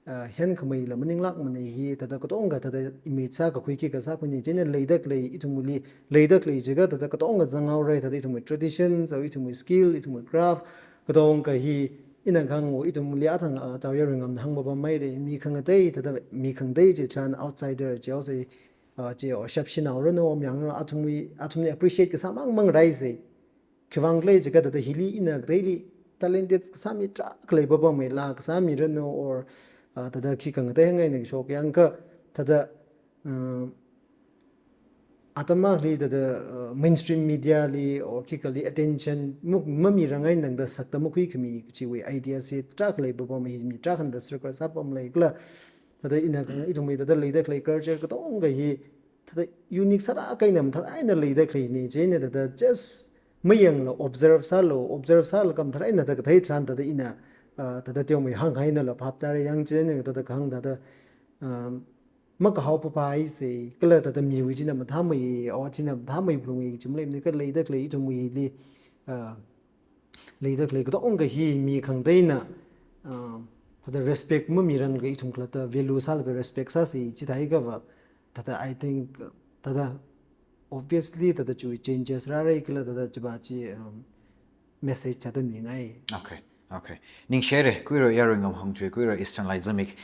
uh, henkhameila maninglākmana hi, thāda katonga thāda image sākakhui khikha sākhuini, china leida khalei, ithumli leida khalei jiakha thāda katonga zanghaora, thāda ithumwui tradition, so ithumwui skill, ithumwui craft, katonga hi ina kahāng, ithumli athang, uh, Tao Yaruingamna hāngpapamhaira, mi khangatei, thāda mi khangatei chi tharan outsider chi haosa, uh, chi, or shapshinao rano, omyang rano, athumwui, athumli appreciate kasā mang mang raise. Khiwuivang khala jiakha thāda hili ina kateili talented kasā mi tarākha leipapamhaila, kasā mi rano or, uh, thāda khi khangatei hāngngaina kashok yang kha thāda, uh, atam akhali thāda, uh, mainstream media li or khikali attention muk mamirangai tangda sakta makhuikhami kachiwui idea chi tarākha leipapamhai, mi tarākhana circle sāpamlei kala. Thāda ina kahāng ithumwui thāda leida khalei culture katonga hi thāda unique sālāk eina mathālāk eina leida khaleina, china thāda just mayangla observe sālu, observe sālaga mathālāk eina thāda kathei tharan thāda ina ah, thāda teomeihānghai nala phap tāra, yangching thāda kahāng thāda, um, makahaopapai sei, kala thāda miwui china mathāmei, awo china mathāmei phalungi kachi maleimana, kala leida khalei ithumwuili, ah, leida khalei katonga hi mi khangateina, ah, thāda respect mamiranglaga ithum khalatta value sālaga respect sāsei, chithāhaikha va, thāda I think, thāda obviously thāda chiwui changes rāra kala thāda chiva chi, um, message thāda mingai. Okay, okay. Ningshire, khuira yarui ngamhāng chiwui, khuira Eastern Light Zimik.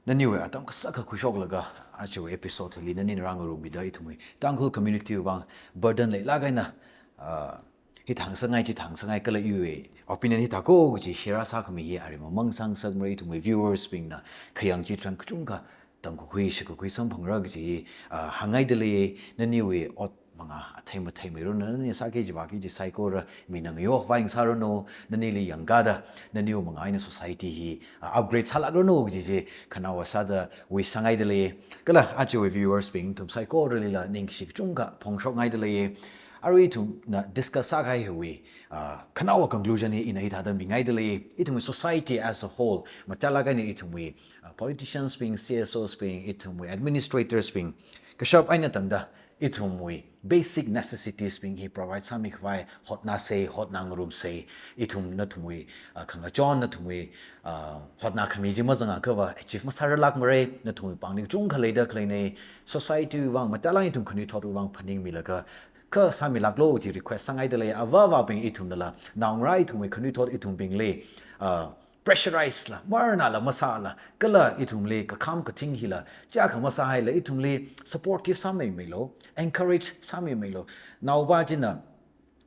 Naniwui atam kasā akha khuishoklaga, aja episode li nanina rāngarumida ithumwui Tangkhul community vang burden leilāk eina, ah, hithāngasakngai, chithāngasakngai kala iwui opinion hithāko kachi share sākhami hi aremamang sāngasakmara. Ithumwui viewers bingna khayang chitharan kachungkha tamkakhui, shitkakhui samphangra kachi hi, ah, hāngngaidalei. Naniwui ot mangā athei mathei mei ranu, nani sāki kajiva kaji saikora mina ngayokvai ngasāranu, nanili yangkāda naniwui mangā eina society hi, ah, upgrade sālākranu kaji chi khanaowa sāda wish sāngaidalei. Kala ajawui viewers bing nathum saikoralila ningshi kachungkha phongshokngaidalei. Arui ithumna discuss sākahai hiwui, ah, khanaowa conclusion hi ina hithāda mingaidalei. Ithumwui society as a whole, machālāk eina ithumwui, ah, politicians bing, C S Os bing, ithumwui administrators bing, kashap eina tangda ithumwui basic necessities bing hi provide sāmikhavai hotnāsei, hotnāngarumsei. Ithum nathumwui, ah, khangachon, nathumwui, ah, hotnākhami chi mazangakha va achieve masārarlākmara. Nathumwui pāngli kachungkha leida khaleina. Society vang, machālāk ithum khanuithot vang phaningmilaga kha sāmilāklo kaji request sāngaidalei. Avā avābing ithumnala, naongarā ithumwui khanuithot ithumbingli, ah, pressurize la, marnala masāla, kala ithumli kakham kathing hila chiyākha masāhaila, ithumli supportive sāmeimeilo, encourage sāmeimeilo. Naopa china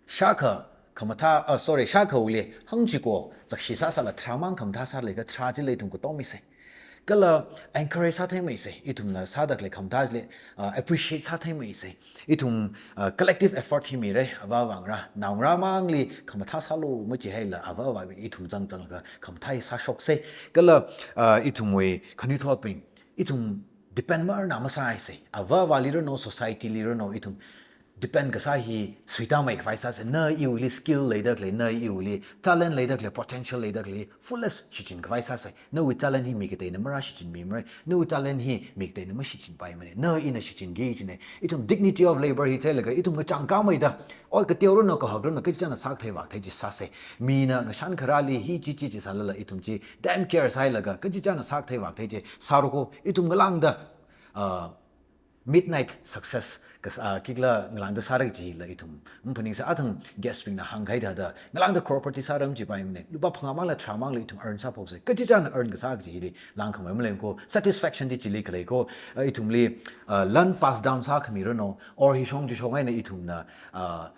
shākha khamathā, ah, sorry, shākhawuili hāngchiko, zakshi sāsāla tharāmang khamathā sālaga tharā chili ithum katong misei. Kala encourage sātheimeisei, ithumna sāda khalei khamathā chili, ah, appreciate sātheimeisei. Ithum, ah, collective effort hi mira, avā avāngarā, naongarāmangli khamathā sālu machihaila, avā avābing ithum zangzanglaga khamathā hi sāshoksei. Kala, ah, ithumwui khanuithotbing, ithum depend marna masāhaisei. Avā avāli ranu, society li ranu, ithum depend kasā hi suitāmeikhavai sāsei. Na iwuili skill leida khalei, na iwuili talent leida khalei, potential leida khalei, fullest shichinkhavai sāsei. Nawui talent hi mi kateina marāshichinmimara, nawui talent hi mi kateina mashichinpaimana, na ina shichinki kajina. Ithum dignity of labor hi theilaga, ithum kachangkāmeida, ot kateo ranu, kahak ranu, kachichāna sākathei vākathei chi sāsei. Mina ngashan kharāli hi chi chi chi sālala, ithum chi damn care sāhailaga, kachichāna sākathei vākathei chi sāra ko. Ithum ngalāngda, ah, midnight success kas-, ah, khikhala ngalāngda sāra kajila ithum maphaningsei. Athang guest bingna hāngkahai thāda, ngalāngda crorepati sāra machipaimana, lupā phangāmangla tharāmangla ithum earn sāphoksei. Kachichāna earn kasā kaji hili langkhamei maleimana ko, satisfaction chi chili khalei ko. Ah, ithumli, ah, lan pass down sākhami ranu, or hi shong chi shong eina ithumna, ah,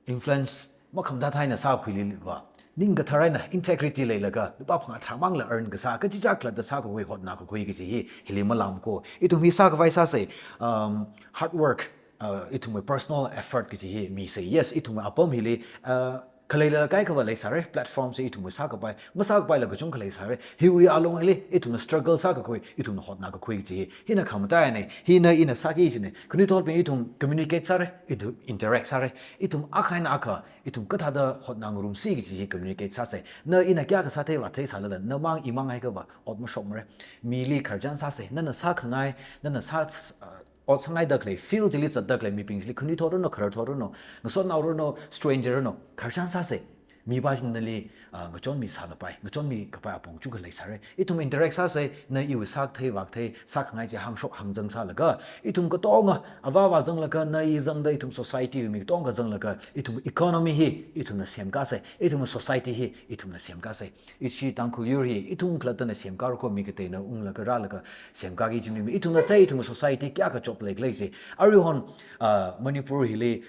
influence makhamathā eina sākhuili va, ning kathar eina integrity leilaga, lupā phangā tharāmangla earn kasā, kachichā khalatta sākakhui, hotnākakhui kaji hi hili malāmana ko. Ithum hi sākhavai sāsei, um, hard work, uh, ithumwui personal effort kaji hi misei. Yes, ithumwui apam hili, uh, khaleila kaikha va leisāra, platform chi ithumwui sākapai, masākapaila kachungkha leisāra. Hiwui alungli ithumna struggle sākakhui, ithumna hotnākakhui kaji hi, hina khamataiyana, hina ina sāki kajina. Khanuithotbing ithum communicate sāra, ithum interact sāra. Ithum akha eina akha, ithum kathāda hotnāngarumsi kaji hi communicate sāsei. Na ina kayākha sāthei vāthei sālala, namang imang haikha va ot mashokmara. Mili khararchan sāsei. Nana sākhangai, nana sā, uh, ot sāngaida khalei, field chili zatda khalei mibing chili, khanuithot ranu, khararthot ranu, ngasotnao ranu, stranger ranu, khararchan sāsei. Mipā china nali, ah, ngachonmi sālapai, ngachonmikapai apong chungkha leisāra. Ithum interact sāsei, na iwui sākathei vākathei, sākhangai chi hāngshok hāngzang sālaga, ithum katonga, avā avā zanglaga, na i zangda, ithum society wui mi katonga zanglaga, ithum economy hi ithumna semkasei, ithum society hi ithumna semkasei. Ishi Tangkhul yur hi ithum khalattana semkara ko, mi kateina unglaga rālaga semkaki kajina. Ithumna thei, ithum society kayākha chot leikhala chi. Aruihon, ah, Manipur hili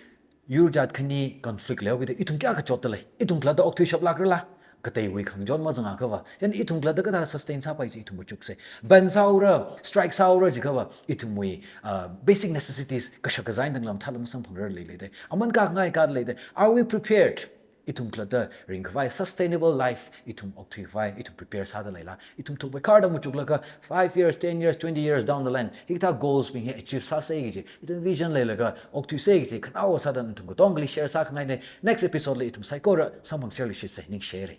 yur jat khani conflict leokida ithum kayākha chotdalei. Ithum khalatta okthui shoplākrala, kateiwui khangachon mazangakha va, chieina ithum khalatta kathāda sustain sāpai chi ithum machuksei. Ban sāhaora, strike sāhaora jiakha va, ithumwui, ah, basic necessities kashak kazā eina tangla mathālāk masamphangrarlei leidei. Aman kakhangai kādaleidei. Are we prepared? Ithum khalatta ringkhavai, sustainable life ithum okthuikhavai ithum prepare sādaleila? Ithum thukmeikharda machuklaga five years, ten years, twenty years down the line, hikathā goals bing hi achieve sāsei kaji ithum vision leilaga okthuisei kaji khanaowa sāda nathum katongali share sākhangaina. Next episode li ithum saikora samphangserluishitsei. Ningshire.